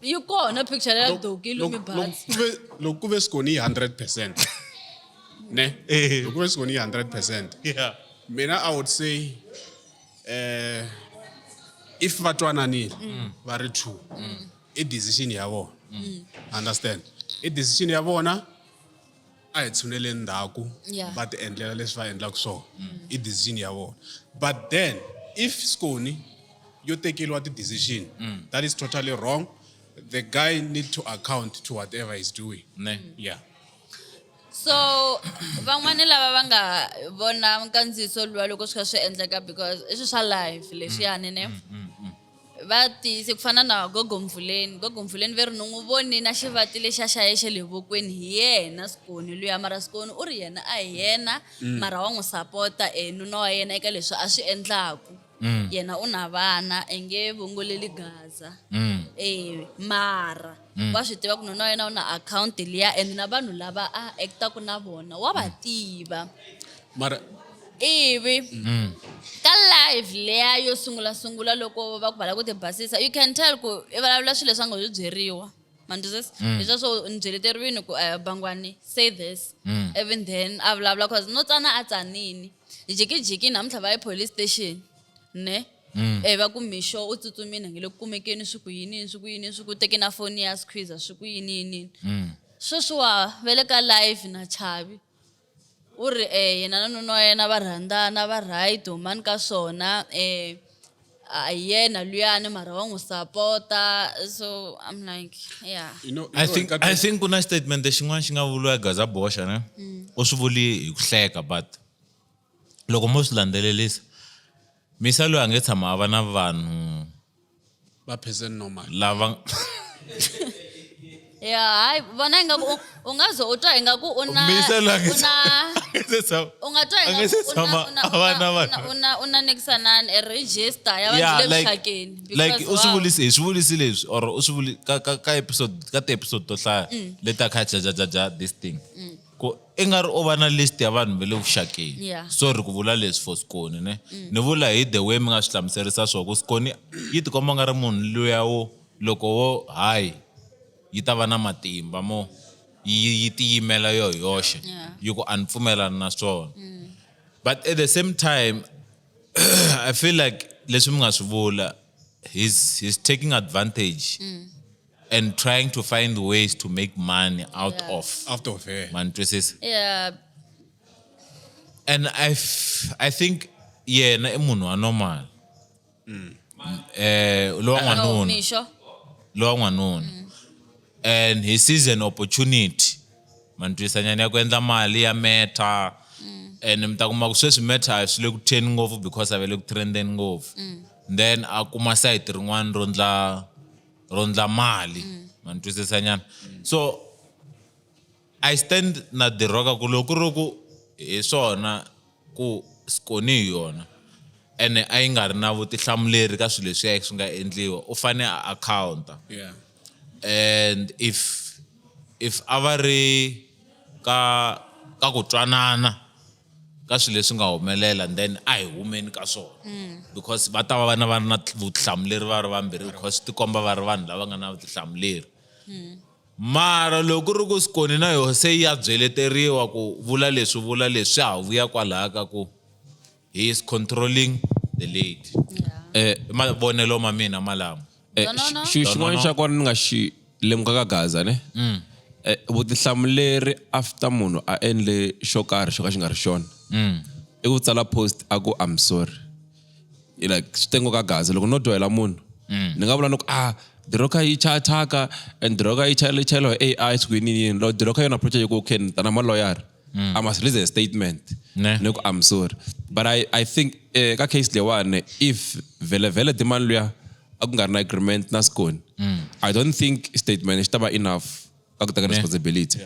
Yi kona picture ya doki lumi batsi. Loko ku ve Skoni yi 100%. Ne? Eh. Loko ku ve Skoni yi 100%. Yeah. Mina I would say if va twananile va ri two i decision ya vona. Understand? I decision ya vona a hi tshuneleni ndzhaku Yeah. va ti endlela leswi va endlaka swona. I decision ya vona. But then if Skoni yo tekeriwa ti-decision that is totally wrong. The guy need to account to whatever he's doing. Ne. Yeah. So van'wani lava va nga vona nkandziyiso luwa loko swi kha swi endleka because i swilo swa live leswiyani ne. Va tiyise ku fana na Gogo Mvuleni. Gogo Mvuleni ve ri ni n'wi vonile na xivati lexiya xa ye xa le vokweni hi yena Skoni luya mara Skoni u ri yena a hi yena mara wa n'wi sapota e nuna wa yena eka leswi a swi endlaku. Yena u na vana i nge vongoleli Gaza. Mara wa swi tiva ku nuna wa yena u na akhawunti liya and na vanhu lava a act-aku na vona wa va tiva. Mara Ivi ka live liya yo sungula sungula loko va ku va lava ku ti basisa you can tell ku i vulavula swilo leswi a nga swi byeriwa. Ma ni twisisa? Hi sweswo ni byeleteriwini ku Bangwani say this. Even then a vulavula cause no tsana a tsanini. Jikijiki namuntlha va ye police station ne? Va ku mixo u tsutsumile a nge le ku kumekeni swi ku yini swi ku yini swi ku teke na foni ya squeezer swi ku yini yini. Sweswiwa va le ka live na Chavi. U ri yena na nuna wa yena va rhandzana va right humani ka swona a hi yena luyani mara wa n'wi sapota so I'm like yeah. You know, I think I think ku na statement xin'wana xi nga vuriwa hi Gaza Boxa ne u swi vuli hi ku hleka but loko mo swi landzelerisa misa loyi a nge tshama a va na vanhu va person normal lava Ya hayi vona ingaku u nga ze u twa ingaku u na Misa loyi a nge u na tshama u nga twa a nge ingaku se u na tshama u na a va na u na vanhu u na u na nekisanani e register ya vanhu yeah le like vuxakeni like because u swi wow. vulisi hi swi vulisi leswi or u swi vuli ka episode ka ti-episode to hlaya leti a kha jajajaja this thing ku i nga ri u va na list ya vanhu va le vuxakeni Yeah. sorry ku vula leswi for Skoni ne ni vula hi the way mi nga swi hlamuserisa swona ku Skoni yi tikomba nga ri munhu luya wo loko wo hayi yi ta va na matimba mo yi tiyimela yo hi yoxe Yeah. yi ku a ni pfumelani na swona but at the same time I feel like leswi mi nga swi vula he's taking advantage and trying to find ways to make money out Yeah. of out of her ma ni twisisa Yeah and I think yena i munhu wa normal lowa no n'wanuna Misho lowa n'wanuna and he sees an opportunity ma ni twisisa nyana ya ku endla mali ya meta and mi ta kuma ku sweswi meta a swi le ku theni ngopfu because a ve le ku trendeni ngopfu then a kuma sayiti rin'wana ro ndla mali ma ni twisisa nyana so I stand na diroka ku loko ku ri ku hi swona ku Skoni hi yona ene a yi nga ri na vutihlamuleri ka swilo leswiya swi nga endliwa u fane a accounta yeah and if a va ri ka ku twanana ka swilo leswi nga humelela then a hi humeni ka swona because va ta va vana va ri na vutihlamuleri va ri vambirhi because swi tikomba va ri vanhu lava nga na vutihlamuleri mara loko ku ri ku Skoni na yoho se ya byeleteriwa ku vula leswi vula leswi swa ha vuya kwalaya ka ku he is controlling the lady yeah i mavonelo ma mina malamo No, no, no. Xilo xin'wana No, no. xa kona ni nga xi lemuka ka Gaza ne vutihlamuleri after munhu a endle xo karhi xo ka xi nga ri xona i ku tsala post a ku I'm sorry like swi tengo ka Gaza loko no dyohela munhu ni nga vula ni ku diroka yi thyaka and diroka yi chayela hi AI swi ku yini yini loko diroka yona approach yi ku okay ni ta na maloyara I must release a statement Ne. ni ku I'm sorry but I think ka case leyiwani if vele vele timani luya a ku nga ri na agreement na Skoni I don't think statement xi ta va enough ka ku teka responsibility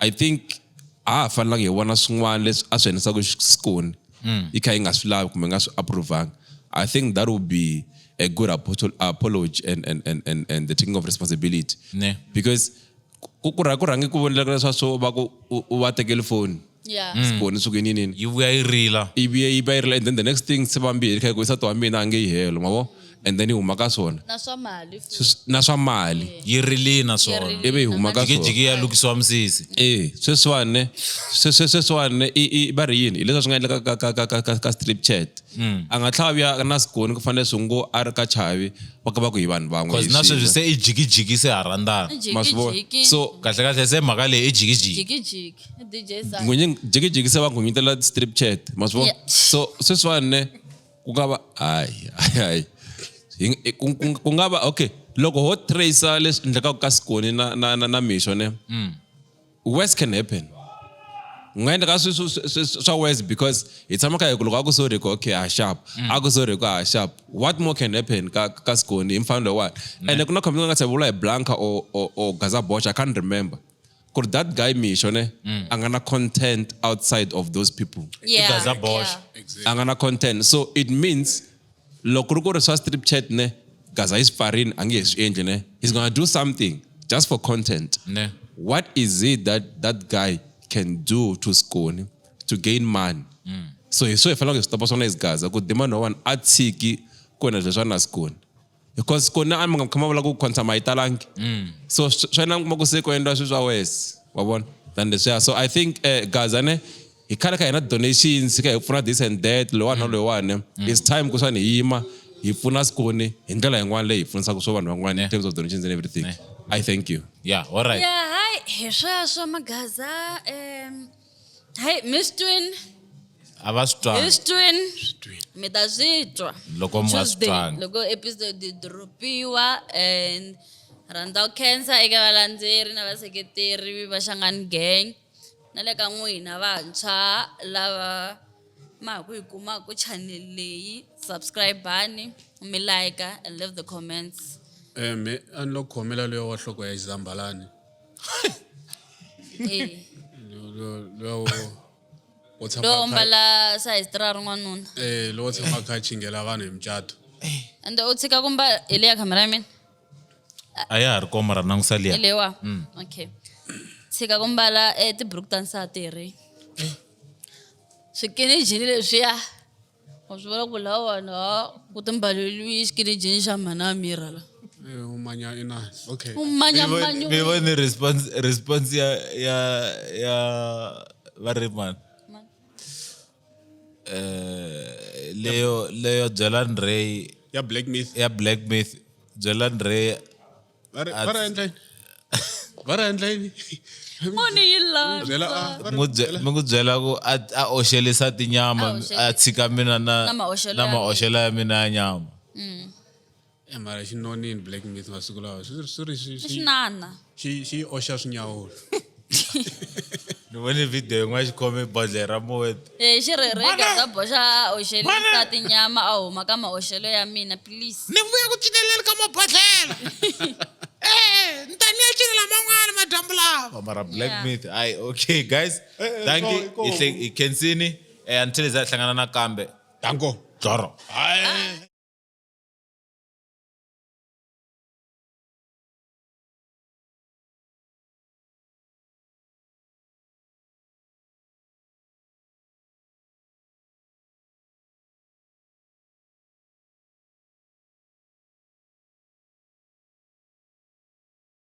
I think a ha fanelanga hi vona swin'wana leswi a swi endlisaka Skoni yi kha yi nga swi lavi kumbe yi nga swi approvanga I think that would be a good apology and the taking of responsibility Ne. because ku rhange ku vonela leswa swo va ku u va tekele foni yeah Skoni swi ku yini yini yi vuya yi rila yi vuye yi va yi rila and then the next thing se vambirhi kha hi ku i nsati wa mina a nge yi helo ma vo and then yi huma ka swona na swa mali futhi. Na swa mali yi rilini na swona Yi rilini ivi yi huma ka swona jikijiki ya lukisiwa misisi sweswiwani sweswiwani i va ri yini hi leswi swi nga endleka ka strip chat a nga tlhela vuya na Skoni ku fanele swi ngo a ri ka Chavi va ka va ku hi vanhu van'we cause hi na sweswi swilo. se i jikijiki se ha rhandzana Ma swi vona? Jikijiki. so kahle kahle se mhaka leyi i jikijiki Jikijiki. DJ Sa. Jikijiki se va nghunyetela strip chat ma swi vona Yeah. so sweswiwani ne ku nga va hayi hayi hayi ku nga va okay loko ho tracer leswi endlekaka ka Skoni na Misho ne worst can happen ku nga endleka swa worse because hi tshama kha hi ku loko a ku sorry ku okay ha sharp a ku sorry ku ha sharp what more can happen ka Skoni hi mfano lowuwani ene ku na comment nga tshama vula hi Blanca or Gaza Bosch I can't remember ku ri that guy Misho ne a nga na content outside of those people Yeah. Gaza Bosch. Yeah. a nga na content so it means loko ri ku ri swa strip chat ne Gaza yi swi pfarini a nge he swi endli ne he's gonna do something just for content Ne. what is it that guy can do to Skoni to gain money so hi swo hi faneleke hi swi topa swona is Gaza ku demand wa one a tshiki ku endla leswi na Skoni because Skoni a mi nga khama vula ku quantum a yi talangi so swa yena kuma ku se ku endliwa swilo swa worse wa vona than leswiya so I think Gaza ne hi khale ka hina donations ka hi pfuna this and that lowani na lowani it's time ku swani hi yima hi pfuna Skoni hi ndlela yin'wana leyi hi pfunisaka swo vanhu van'wana in terms of donations and everything I thank you yeah all right Yeah, hi. Hayi, hi sweswo magaza hayi Miss Twin, A va swi twangi. Miss Twin. Mi ta swi twa. Loko mi nga swi Tuesday, twangi. loko episode yi dropiwa and rhandza ku khensa eka valandzeri na vaseketeri va Shangani Gang na le ka n'wina vantshwa lava ma ha ku yi kumaka channel leyi subscribe-ani mi like and leave the comments. Me a ni lo khomela luya wa nhloko ya xizambalani. Eh. Luya wo tshama Lowo a kha- mbala size 3 rin'wanuna. Lowo tshama a kha a chingela vanhu hi mucato. Ende u tshika ku mbala hi leya camera ya mina? A ya ha ri kona mara langusa liya. Hi leyiwa? Okay. Tshika ku mbala tiburuku ta nsati hi ri. Swikini jini leswiya. Wa swi vona ku lawani ha ku timbaleliwi xikini jini xa mhana Amira la. U manya ina. Okay. U manya manyo. Mi vone response ya va ri mani? Leyo Byelani Ray Ya Black Myth. Ya Black Myth. Byelani Ray. Va ri va ri endla yini? Va ri endla yini? Moni yi lava. Byela, ah, va ri Mi ku byela ku a oxelisa tinyama, A oxelisa. a tshika mina Na maoxelo na ya maoxelo ya mina ya nyama. Mara xi nonini Black Myth masiku lawa. Swi ri, swi ri, xi, I xi, xinana. xi, xi oxa swinyawula. Ni vone video yin'wana xi khome bodlhela ra Moet. Xi ri reka ta boxa a oxelisa tinyama a huma ka maoxelo ya mina please. Ni vuya ku cineleni ka mabodlhela. Ni ta ni ya cinela man'wana madyambu lawa. Mara Black Myth, ai okay guys. Thank you. Hi khensini. Until hi za hi hlangana nakambe. Danko. Dloro. Hayi.